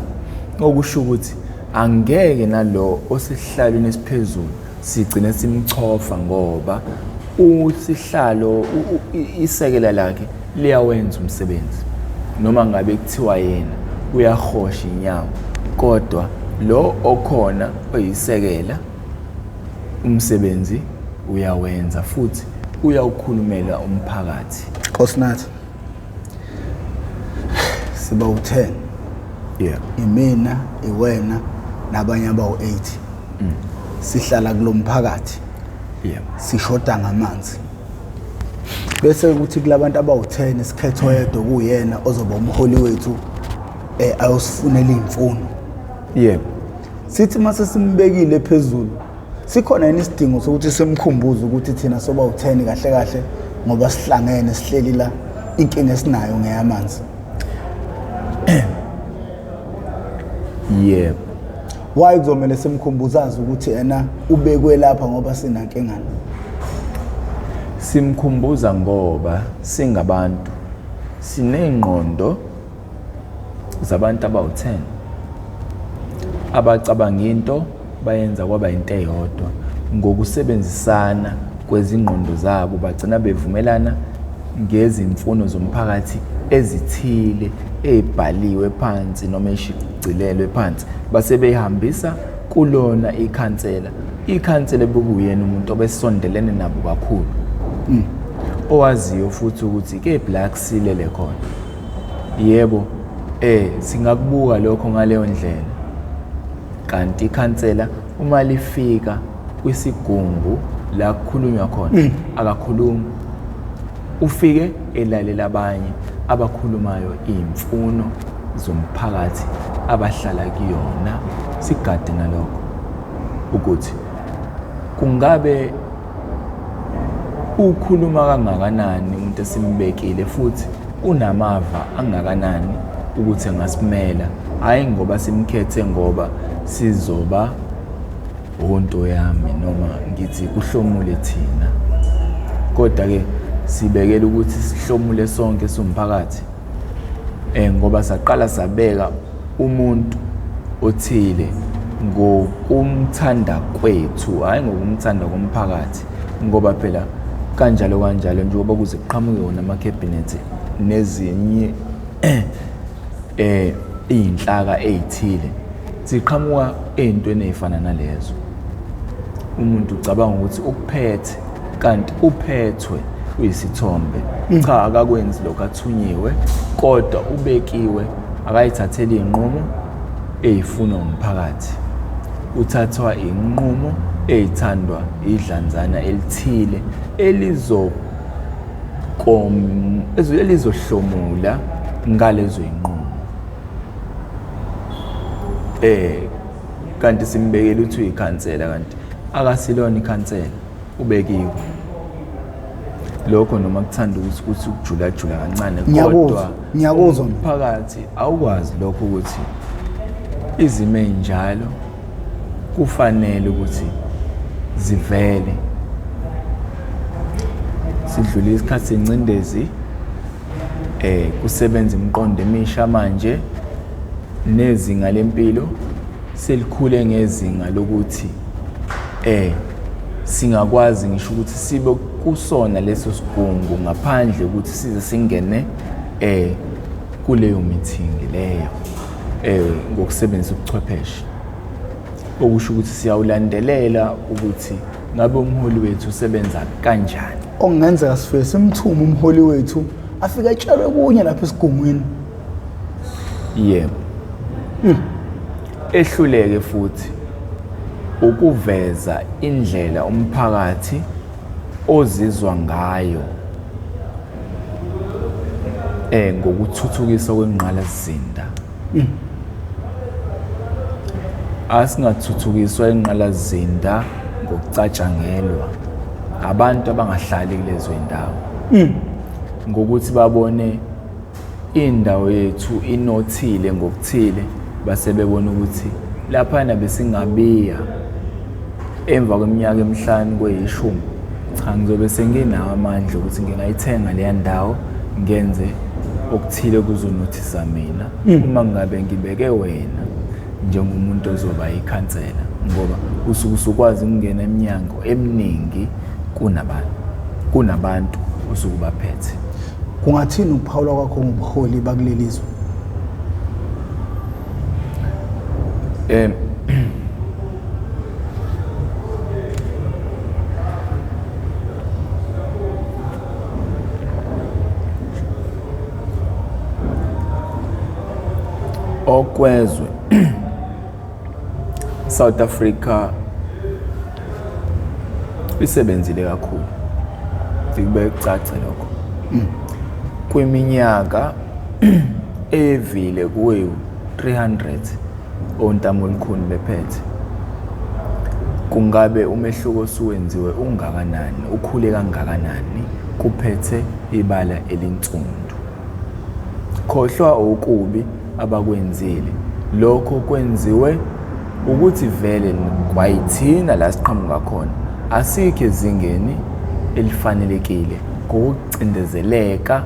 okusho ukuthi angeke nalo osihlalweni esiphezulu sigcine simchofa, ngoba usihlalo isekela lakhe liyawenza umsebenzi. Noma ngabe kuthiwa yena uyahosha inyawo, kodwa lo okhona oyisekela umsebenzi uyawenza futhi uyawukhulumela umphakathi. Nkosinathi, siba u-10. Imina, iwena nabanye abawu-8. Sihlala kulomphakathi. Sishoda ngamanzi. Bese kuthi kulabantu abawu-10 sikhethe oyedwa kuyena ozoba umholi wethu, ayosifunela iy'mfuno. Sithi mase simbekile phezulu, sikhona yini isidingo sokuthi simkhumbuze ukuthi thina soba u-10 kahle kahle, ngoba sihlangene sihleli la, inkinga esinayo ngeyamanzi? Yebo. Why kuzomele simkhumbuze azi ukuthi ena ubekwe lapha ngoba sinankingana? Simkhumbuza ngoba singabantu, sinengqondo zabantu abawu-10 abacabanga into bayenza kwaba into eyodwa. Ngokusebenzisana kwezingqondo zabo bagcina bevumelana ngezimfuno zomphakathi ezithile ebhaliwe phansi noma eshicilelwe phansi, base beyihambisa kulona ikhansela. Ikhansela bekuyena umuntu obesondelene nabo kakhulu, owaziyo futhi ukuthi ke black silele khona. Yebo, singakubuka lokho ngaleyo ndlela. Kanti ikhansela uma lifika kwisigungu la kukhulunywa khona, akakhulumi, ufike elalela abanye abakhulumayo iy'mfuno zomphakathi abahlala kuyona. Sigade nalokho ukuthi kungabe ukhuluma kangakanani umuntu esimbekile, futhi unamava angakanani ukuthi angasimela, hhayi ngoba simkhethe ngoba sizoba onto yami noma ngithi kuhlomule thina, kodwa-ke sibekele ukuthi sihlomule sonke siwumphakathi, ngoba saqala sabeka umuntu othile ngokumthanda kwethu, hhayi ngokumthanda komphakathi, ngoba phela kanjalo kanjalo njengoba kuze kuqhamuke wona amakhabhinethi nezinye iy'nhlaka ey'thile, ziqhamuka ey'ntweni ey'fana nalezo. Umuntu ucabanga ukuthi ukuphethe, kanti uphethwe uyisithombe. Cha, akakwenzi lokho athunyiwe, kodwa ubekiwe, akayithatheli iy'nqumo ey'funwa umphakathi. Uthathwa inqumo eyithandwa idlanzana elithile elizohlomula ngalezo y'nqumo. Kanti simbekele ukuthi uyikhansela, kanti akasilona ikhansela, ubekiwe. Lokho noma kuthanda ukuthi kuthi ukujulajula kancane, kodwa ngiyakuzwa. Umphakathi awukwazi lokho ukuthi izimo ey'njalo kufanele ukuthi zivele. Sidlule isikhathi sengcindezi, Kusebenza imiqondo emisha manje, nezinga lempilo selikhule ngezinga lokuthi singakwazi ngisho ukuthi sibe kusona leso sigungu ngaphandle ukuthi size singene kuleyo meeting leyo ngokusebenzisa ubuchwepheshe. Okusho ukuthi siyawulandelela ukuthi ngabe umholi wethu usebenza kanjani. Okungenzeka sifike simthume umholi wethu afike atshelwe kunye lapha esigungwini. Yebo. Ehluleke futhi ukuveza indlela umphakathi ozizwa ngayo ngokuthuthukiswa kwengqalasizinda. Asingathuthukiswa ingqalasizinda ngokucatshangelwa abantu abangahlali kulezo zindawo. Ngokuthi babone indawo yethu inothile ngokuthile, base bebona ukuthi laphana besingabiya emva kweminyaka emihlanu kweyishumi, cha ngizobe senginawo amandla ukuthi ngingayithenga leya ndawo ngenze okuthile kuzonothisa mina. Uma ngabe ngibeke wena njengomuntu ozoba ikhansela, ngoba usuke usukwazi ukungena eminyango eminingi kunabantu osuke ubaphethe. Kungathini ukuphawula kwakho ngobuholi bakuleli zwe? Okwezwe South Africa isebenzile kakhulu, ngikubeke kucace lokho. Kwiminyaka evile kuwe 300 ontamo olukhuni bephethe, kungabe umehluko osuwenziwe ungakanani, ukhule kangakanani kuphethe ibala elinsundu? Khohlwa okubi abakwenzile, lokho kwenziwe ukuthi vele kwayithina la siqhamuka khona asikho ezingeni elifanelekile ngokucindezeleka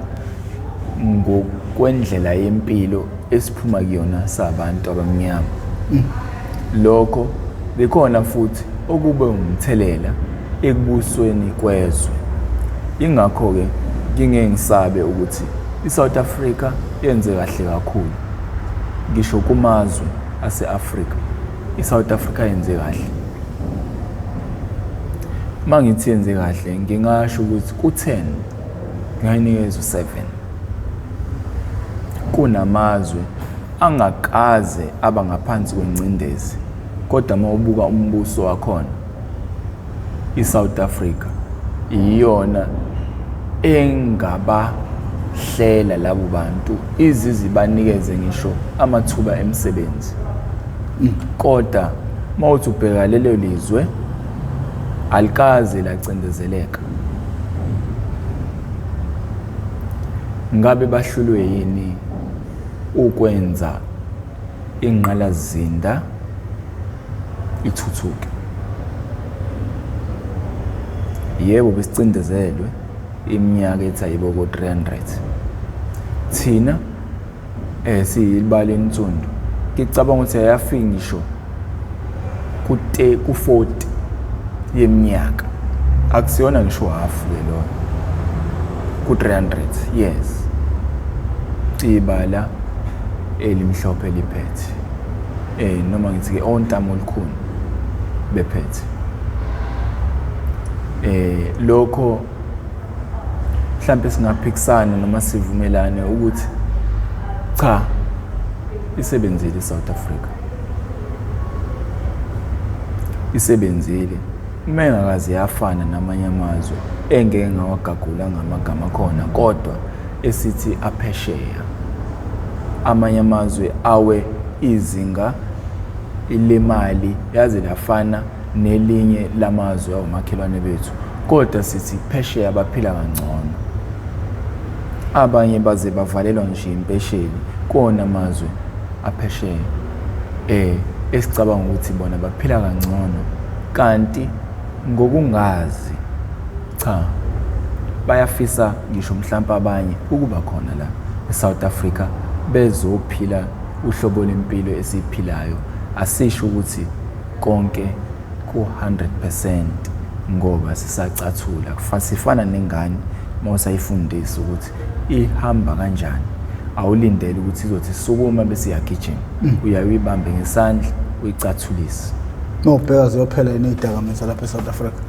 ngokwendlela yempilo esiphuma kuyona sabantu abamnyama. Lokho bekhona futhi okube umthelela ekubusweni kwezwe. Ingakho-ke ngingeke ngisabe ukuthi iSouth Africa yenze kahle kakhulu. Ngisho kumazwe ase-Afrika, iSouth Africa yenze kahle. Uma ngithi yenze kahle, ngingasho ukuthi ku-10 ngingayinikeza u-7. Kunamazwe angakaze aba ngaphansi kwengcindezi, kodwa uma ubuka umbuso wakhona, iSouth Africa iyona engabahlela labo bantu, izizibanikeze ngisho amathuba emisebenzi. Kodwa uma uthi ubheka lelo lizwe alikaze lacindezeleka. Ngabe bahlulwe yini ukwenza ingqalasizinda ithuthuke? Yebo, besicindezelwe iminyaka ethi ayibo ko-300. Thina siyibala ensundu, ngicabanga ukuthi ayafiki ngisho ku-40 yeminyaka, akusiyona ngisho half ke loyo ku-300 years ibala elimhlophe liphethe, noma ngithi ke ontamo olukhuni bephethe. Lokho mhlambe singaphikisana noma sivumelane ukuthi cha, isebenzile iSouth Africa, isebenzile. Uma engakaze yafana namanye amazwe engeke ngawagagula ngamagama khona, kodwa esithi aphesheya amanye amazwe awe izinga lemali yaze lafana nelinye lamazwe awumakhelwane bethu, kodwa sithi phesheya baphila kangcono. Abanye baze bavalelwa ngisho impesheni kona amazwe aphesheya, esicabanga ukuthi bona baphila kangcono, kanti ngokungazi cha bayafisa ngisho mhlawumbe abanye ukuba khona la eSouth Africa bezophila uhlobo lempilo esiyiphilayo. Asisho ukuthi konke ku-100% ngoba sisacathula, sifana nengane uma usayifundisa ukuthi ihamba kanjani, awulindele ukuthi izothi sukuma bese iyagijima, uyaye uyibambe ngesandla uyicathulise. Nobheka ziyophela yini iy'dakamizwa lapha e-South Africa?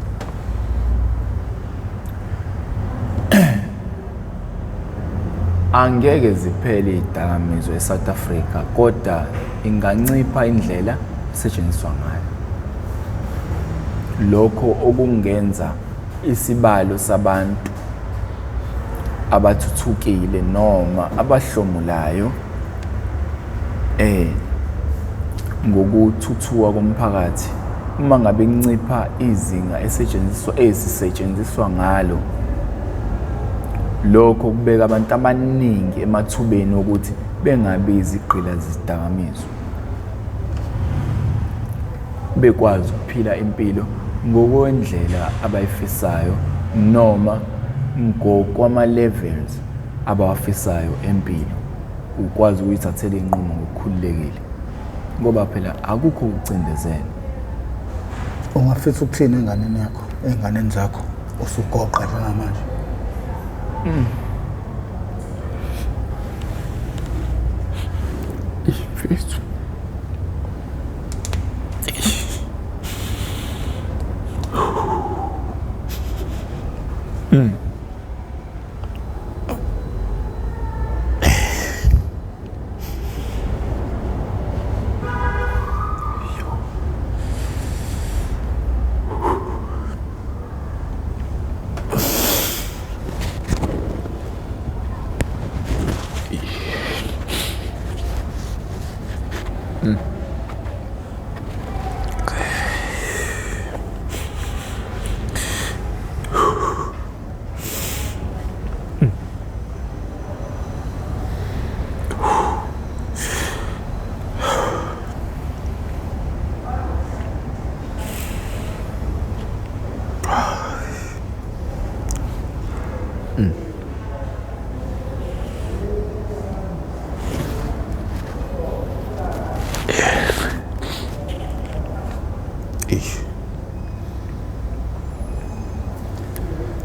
Angeke ziphele iy'dakamizwa e-South Africa, kodwa ingancipha indlela esetshenziswa ngayo. Lokho okungenza isibalo sabantu abathuthukile noma abahlomulayo ngokuthuthuka komphakathi, uma ngabe kuncipha izinga esetshenziswa ezisetshenziswa ngalo, lokho kubeka abantu abaningi emathubeni okuthi bengabi izigqila zezidakamizwa, bekwazi ukuphila impilo ngokwendlela abayifisayo noma ngokwama-levels abawafisayo empilo, ukwazi ukuyithathela iy'nqumo ngokukhululekile, ngoba phela akukho ukucindezela. Ungafisa ukuthini enganeni yakho, ey'nganeni zakho usugoqa njengamanje? Mfethu.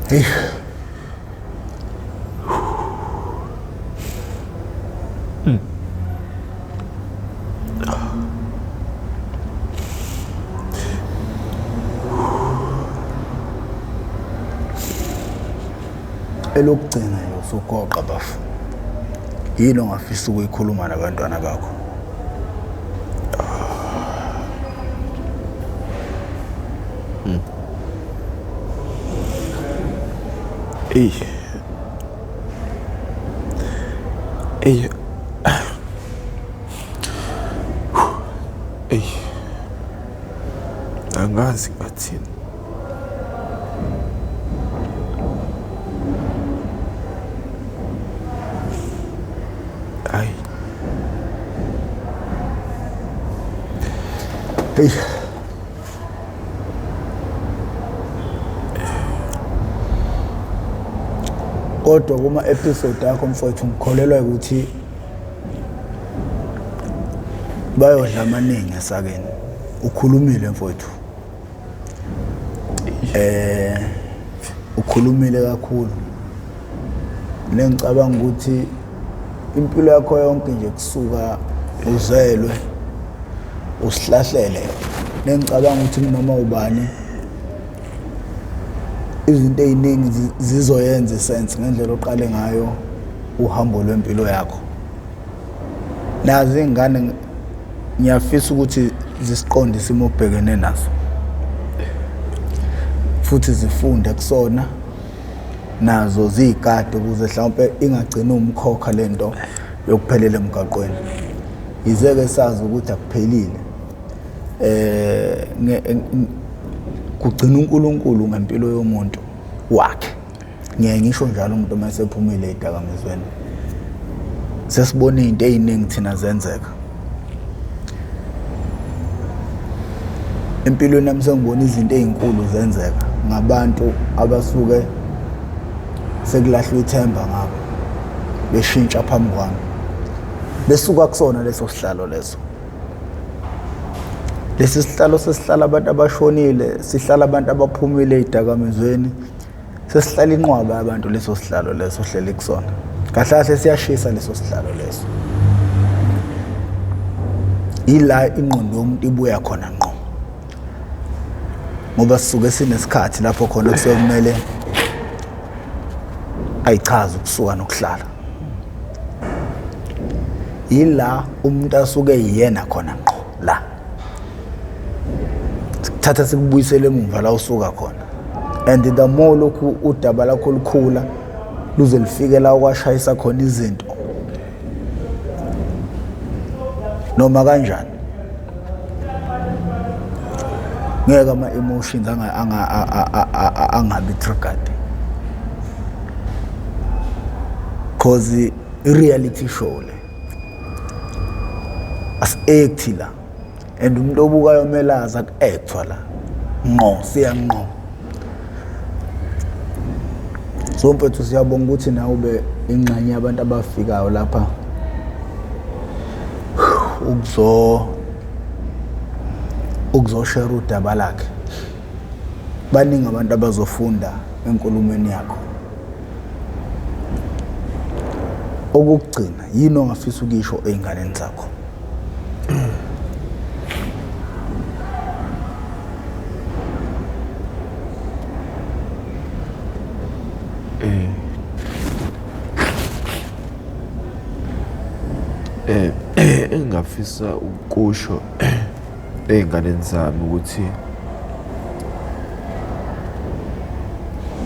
Hey. Elokugcina nje usugoqa bafo, yini ongafisa ukuyikhuluma nabantwana bakho? Eyi. Eyi. Eyi. Angazi ngathini. Hayi. Hey. Kodwa kuma episode akho mfowethu ngikholelwa ukuthi bayodla amaningi esakeni. Ukhulumile mfowethu. Ukhulumile kakhulu. Nengicabanga ukuthi impilo yakho yonke nje kusuka uzelwe usihlahlele. Nengicabanga ukuthi noma ubani izinto ey'ningi zizoyenza isense ngendlela oqale ngayo uhambo lwempilo yakho. Nazo iy'ngane ngiyafisa ukuthi zisiqonde isimo obhekene naso futhi zifunde kusona, nazo ziyigade ukuze mhlawumpe ingagcini umkhokha lento yokuphelela emgaqweni. Yize-ke sazi ukuthi akuphelile, kugcina uNkulunkulu ngempilo yomuntu wakhe. Ngiyaye ngisho njalo umuntu uma esephumile ey'dakamizweni, sesibona iy'nto ey'ningi thina zenzeka empilweni yami. Sengibona izinto ey'nkulu zenzeka ngabantu abasuke sekulahlwe ithemba ngabo. Beshintsha phambi kwami. Besuka kusona leso sihlalo leso. Lesi sihlalo sesihlala abantu abashonile, sihlala abantu abaphumile ey'dakamizweni. Sesihlala inqwaba yabantu leso sihlalo leso ohleli kusona. Kahle kahle siyashisa leso sihlalo leso. Ila ingqondo yomuntu ibuya khona ngqo. Ngoba sisuke sinesikhathi lapho khona kusuke kumele ayichaze ukusuka nokuhlala. Yila umuntu asuke yiyena khona ngqo la. Sikuthatha sikubuyisele emumva la usuka khona. And the more lokhu udaba lakho lukhula luze lufike la okwashayisa khona izinto noma kanjani ngeke ama-emotions angabi triggered cause i-reality show le asi-acti la and umuntu obukayo kumele azi aku-actwa la ngqo siya ngqo. So mfethu siyabonga ukuthi nawe ube ingxenye yabantu abafikayo lapha ukuzo ukuzoshare udaba lakhe. Baningi abantu abazofunda enkulumweni yakho. Okokugcina yini ongafisa ukuyisho ey'nganeni zakho? Engingafisa ukusho ey'nganeni zami ukuthi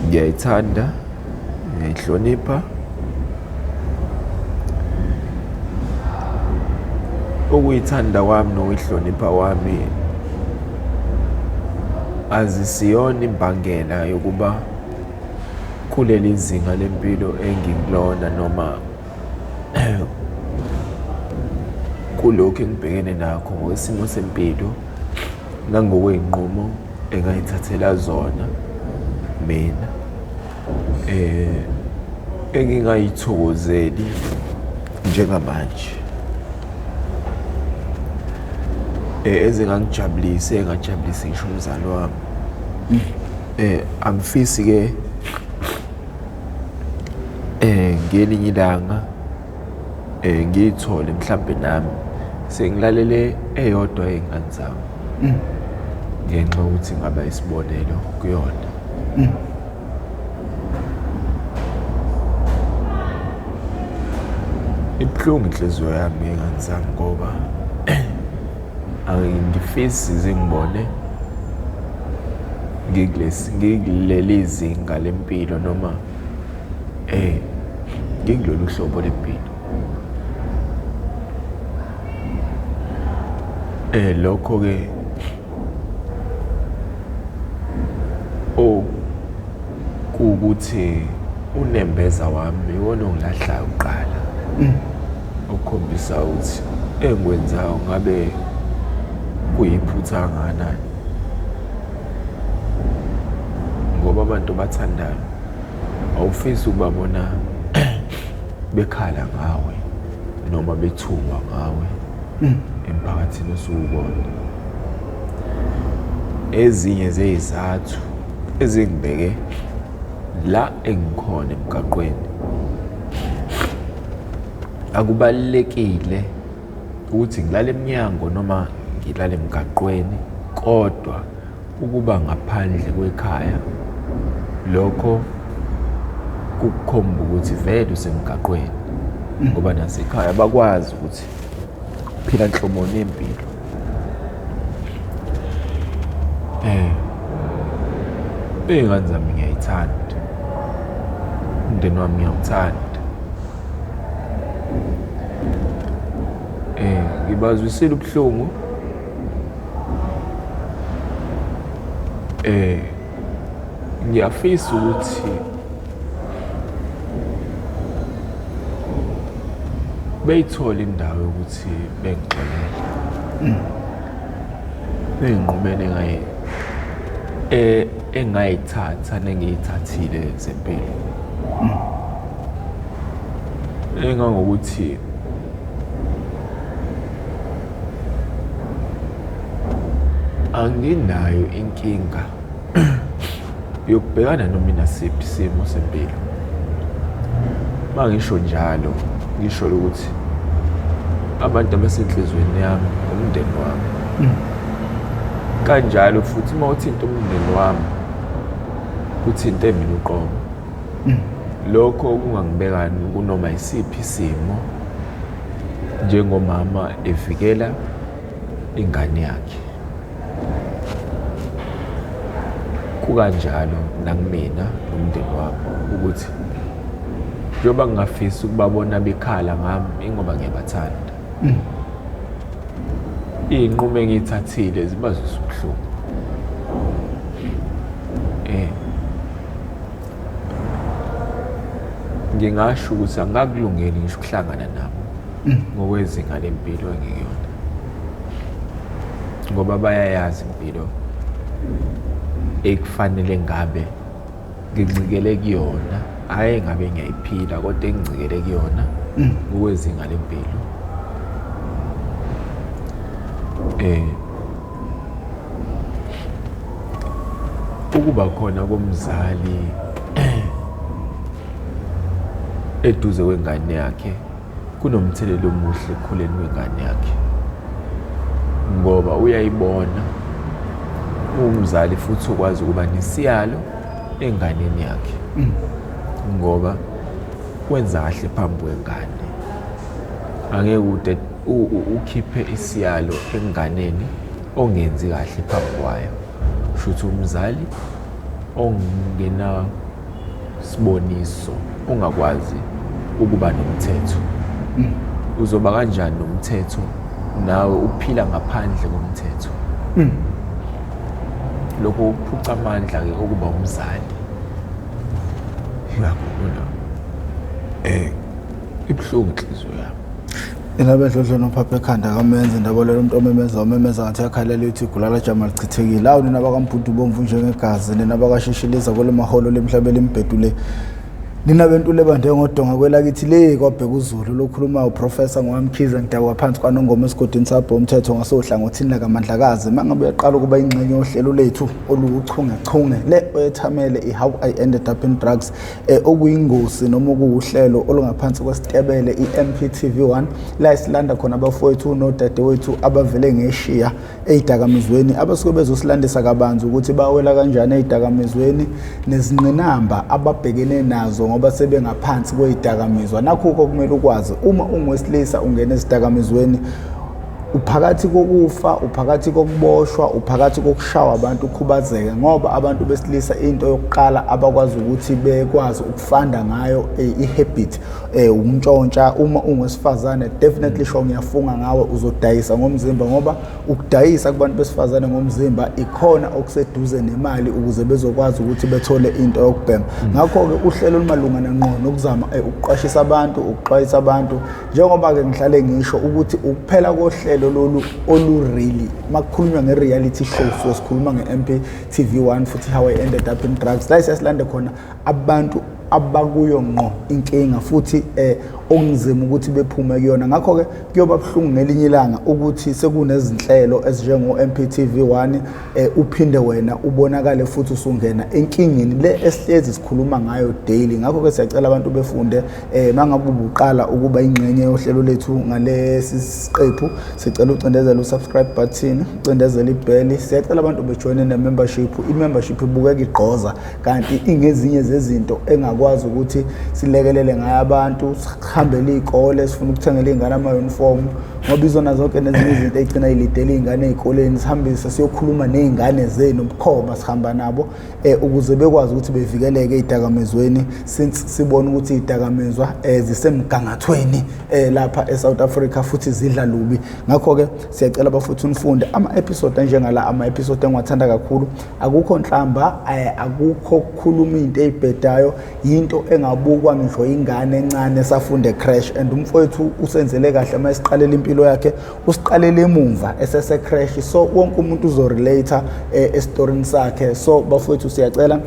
ngiyayithanda, ngiyayihlonipha. Ukuyithanda kwami nokuyihlonipha kwami azisiyona imbangela yokuba kuleli zinga lempilo engikulona noma kulokhu engibhekene nakho ngokwesimo sempilo nangokwey'nqumo engayithathela zona mina engingayithokozeli njengamanje ezingangijabulisi engajabulisi ngisho umzali wami. Angifisi-ke ngelinye ilanga ngiyithole mhlampe nami sengilalele eyodwa yey'ngane zami ngenxa yokuthi ngaba isibonelo kuyona. Ibuhlungu inhliziyo yami ngey'ngane zami ngoba angifisi zingibone ngikulesi ngikuleli zinga lempilo noma ngikulolu hlobo lempilo. Lokho-ke kuwukuthi unembeza wami iwona ongilahlayo kuqala okukhombisa ukuthi engikwenzayo ngabe kuyiphutha kangakanani ngoba abantu obathandayo awufisi ukubabona bekhala ngawe noma bethukwa ngawe emphakathini osuwubona. Ezinye zey'zathu ezingibeke la engikhona emgaqweni akubalulekile ukuthi ngilale emnyango noma ngilale emgaqweni kodwa ukuba ngaphandle kwekhaya lokho kukukhomba ukuthi vele usemgaqweni ngoba nasekhaya bakwazi ukuthi uphila nhloboni yempilo. Iy'ngane zami ngiyayithanda, umndeni wami ngiyawuthanda. Ngibazwisile ubuhlungu ngiyafisa ukuthi beyithole indawo yokuthi bengixolele ey'nqumeni engayithatha nengiyithathile zempilo. Engangokuthi anginayo inkinga yokubhekana noma inasiphi isimo sempilo. Uma ngisho njalo, ngisho ukuthi abantu abasenhliziyweni yami umndeni wami. Kanjalo futhi uma uthinta umndeni wami, kuthinte mina uqobo. Lokho kungangibeka kunoma isiphi isimo njengomama evikela ingane yakhe. Kukanjalo nakumina nomndeni wami ukuthi njengoba ngingafisi ukubabona bekhala ngami ingoba ngiyabathanda. Iy'nqumo engiy'thathile zibazwisa ubuhlungu. Ngingasho ukuthi angikakulungeli ngisho ukuhlangana nabo ngokwezinga lempilo engikuyona, ngoba bayayazi impilo ekufanele ngabe ngincikele kuyona, hhayi ngabe ngiyayiphila kodwa engincikele kuyona ngokwezinga lempilo. Ukuba khona komzali eduze kwengane yakhe kunomthelela omuhle ekukhuleni kwengane yakhe, ngoba uyayibona umzali futhi ukwazi ukuba nesiyalo enganeni yakhe, ngoba wenza kahle phambi kwengane. Angeke ude ukhiphe isiyalo enganeni ongenzi kahle phambi kwayo. Shuthi umzali ongena siboniso, ongakwazi ukuba nomthetho. Uzoba kanjani nomthetho nawe uphila ngaphandle komthetho? Lokho kuphuca amandla-ke okuba umzali. Uyakubona? Ibuhlungu inhliziyo yami. Ingabe dlodlo nophapha ekhanda kamenzi ndaba lelo umuntu omemeza omemeza ngathi yakhalela ithi igula lajama lichithekile. Awu nina bakaMbhudu bomvu njengegazi, nina bakashishiliza kwele maholo lemhlaba elimbhedule. Nina bentule bande ngodonga kwelakithi le kwabheka uZulu lokhulumayo uProfessor Ngwamkhize ngidabuka phansi kwaNongoma esigodini sabho umthetho ngasohlangothini lakaMandlakazi. Mangabe uyaqala ukuba ingxenye yohlelo lethu oluwuchungechunge le oyethamele i-How I Ended Up in Drugs, okuyingosi noma okuwuhlelo olungaphansi kwesitebele i-MPTV1 la esilanda khona abafowethu nodadewethu abavele ngeshiya ey'dakamizweni, abasuke bezosilandisa kabanzi ukuthi bawela kanjani ey'dakamizweni nezingqinamba ababhekene nazo ngoba sebengaphansi kwey'dakamizwa. Nakhu-ke okumele ukwazi uma ungowesilisa ungena ezidakamizweni, uphakathi kokufa, uphakathi kokuboshwa, uphakathi kokushawa abantu ukhubazeke, ngoba abantu besilisa into yokuqala abakwazi ukuthi bekwazi ukufanda ngayo i-habit, ukuntshontsha. Uma ungowesifazane definitely sure ngiyafunga ngawe uzodayisa ngomzimba, ngoba ukudayisa kubantu besifazane ngomzimba ikhona okuseduze nemali ukuze bezokwazi ukuthi bethole into yokubhema. Ngakho-ke uhlelo olumalungana ngqo nokuzama ukuqwashisa abantu, ukuxwayisa abantu, njengoba-ke ngihlale ngisho ukuthi ukuphela kohlelo lolu olu-really makukhulunywa nge-reality show, so sikhuluma nge-MPTV1 futhi How I Ended Up in Drugs, la siyasilande khona abantu abakuyo ngqo inkinga futhi okunzima ukuthi bephume kuyona. Ngakho-ke kuyoba buhlungu ngelinye ilanga ukuthi sekunezinhlelo ezinjengo-MPTV1 uphinde wena ubonakale futhi usungena enkingeni le esihlezi sikhuluma ngayo daily. Ngakho-ke siyacela abantu befunde, mangabe ubuqala ukuba ingxenye yohlelo lethu ngalesi siqephu, sicela ucindezele u-subscribe button, ucindezele ibheli. Siyacela abantu bejoyine ne-membership. I-membership ibukeka igqoza kanti ingezinye zezinto engakwazi ukuthi silekelele ngayo abantu, sihambele iy'kole, sifuna ukuthengela iy'ngane ama-uniform, ngoba izona zonke nezinye izinto ey'gcina y'lidela iy'ngane ey'koleni. Sihambise siyokhuluma ney'ngane zenu bukhoma, sihamba nabo ukuze bekwazi ukuthi bevikeleke ey'dakamizweni, since sibona ukuthi iy'dakamizwa zisemgangathweni lapha e-South Africa futhi zidla lubi. Ngakho-ke siyacela bafowethu nifunde ama-episode anjengala, ama-episode engiwathanda kakhulu. Akukho nhlamba, akukho kukhuluma into eyibhedayo, yinto engabukwa ngisho ingane encane esafunda e-creche. And umfowethu usenzele kahle uma esiqalela impilo yakhe, usiqalele emumva esese-creche, so wonke umuntu uzorelate esitorini sakhe. So bafowethu siyacela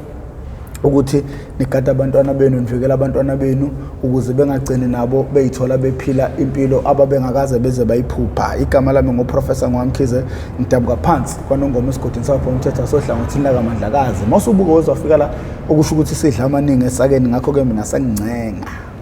Ukuthi nigade abantwana benu, nivikele abantwana benu ukuze bengagcini nabo beyithola bephila impilo ababengakaze beze bayiphupha. Igama lami nguProfessor Ngwamkhize, ngidabuka phansi kwaNongoma esigodini sakho umthetho sohlangothini lakaMandlakazi. Mawusubuka wezwafika la, okusho ukuthi sidla amaningi esakeni, ngakho-ke mina sengincenga.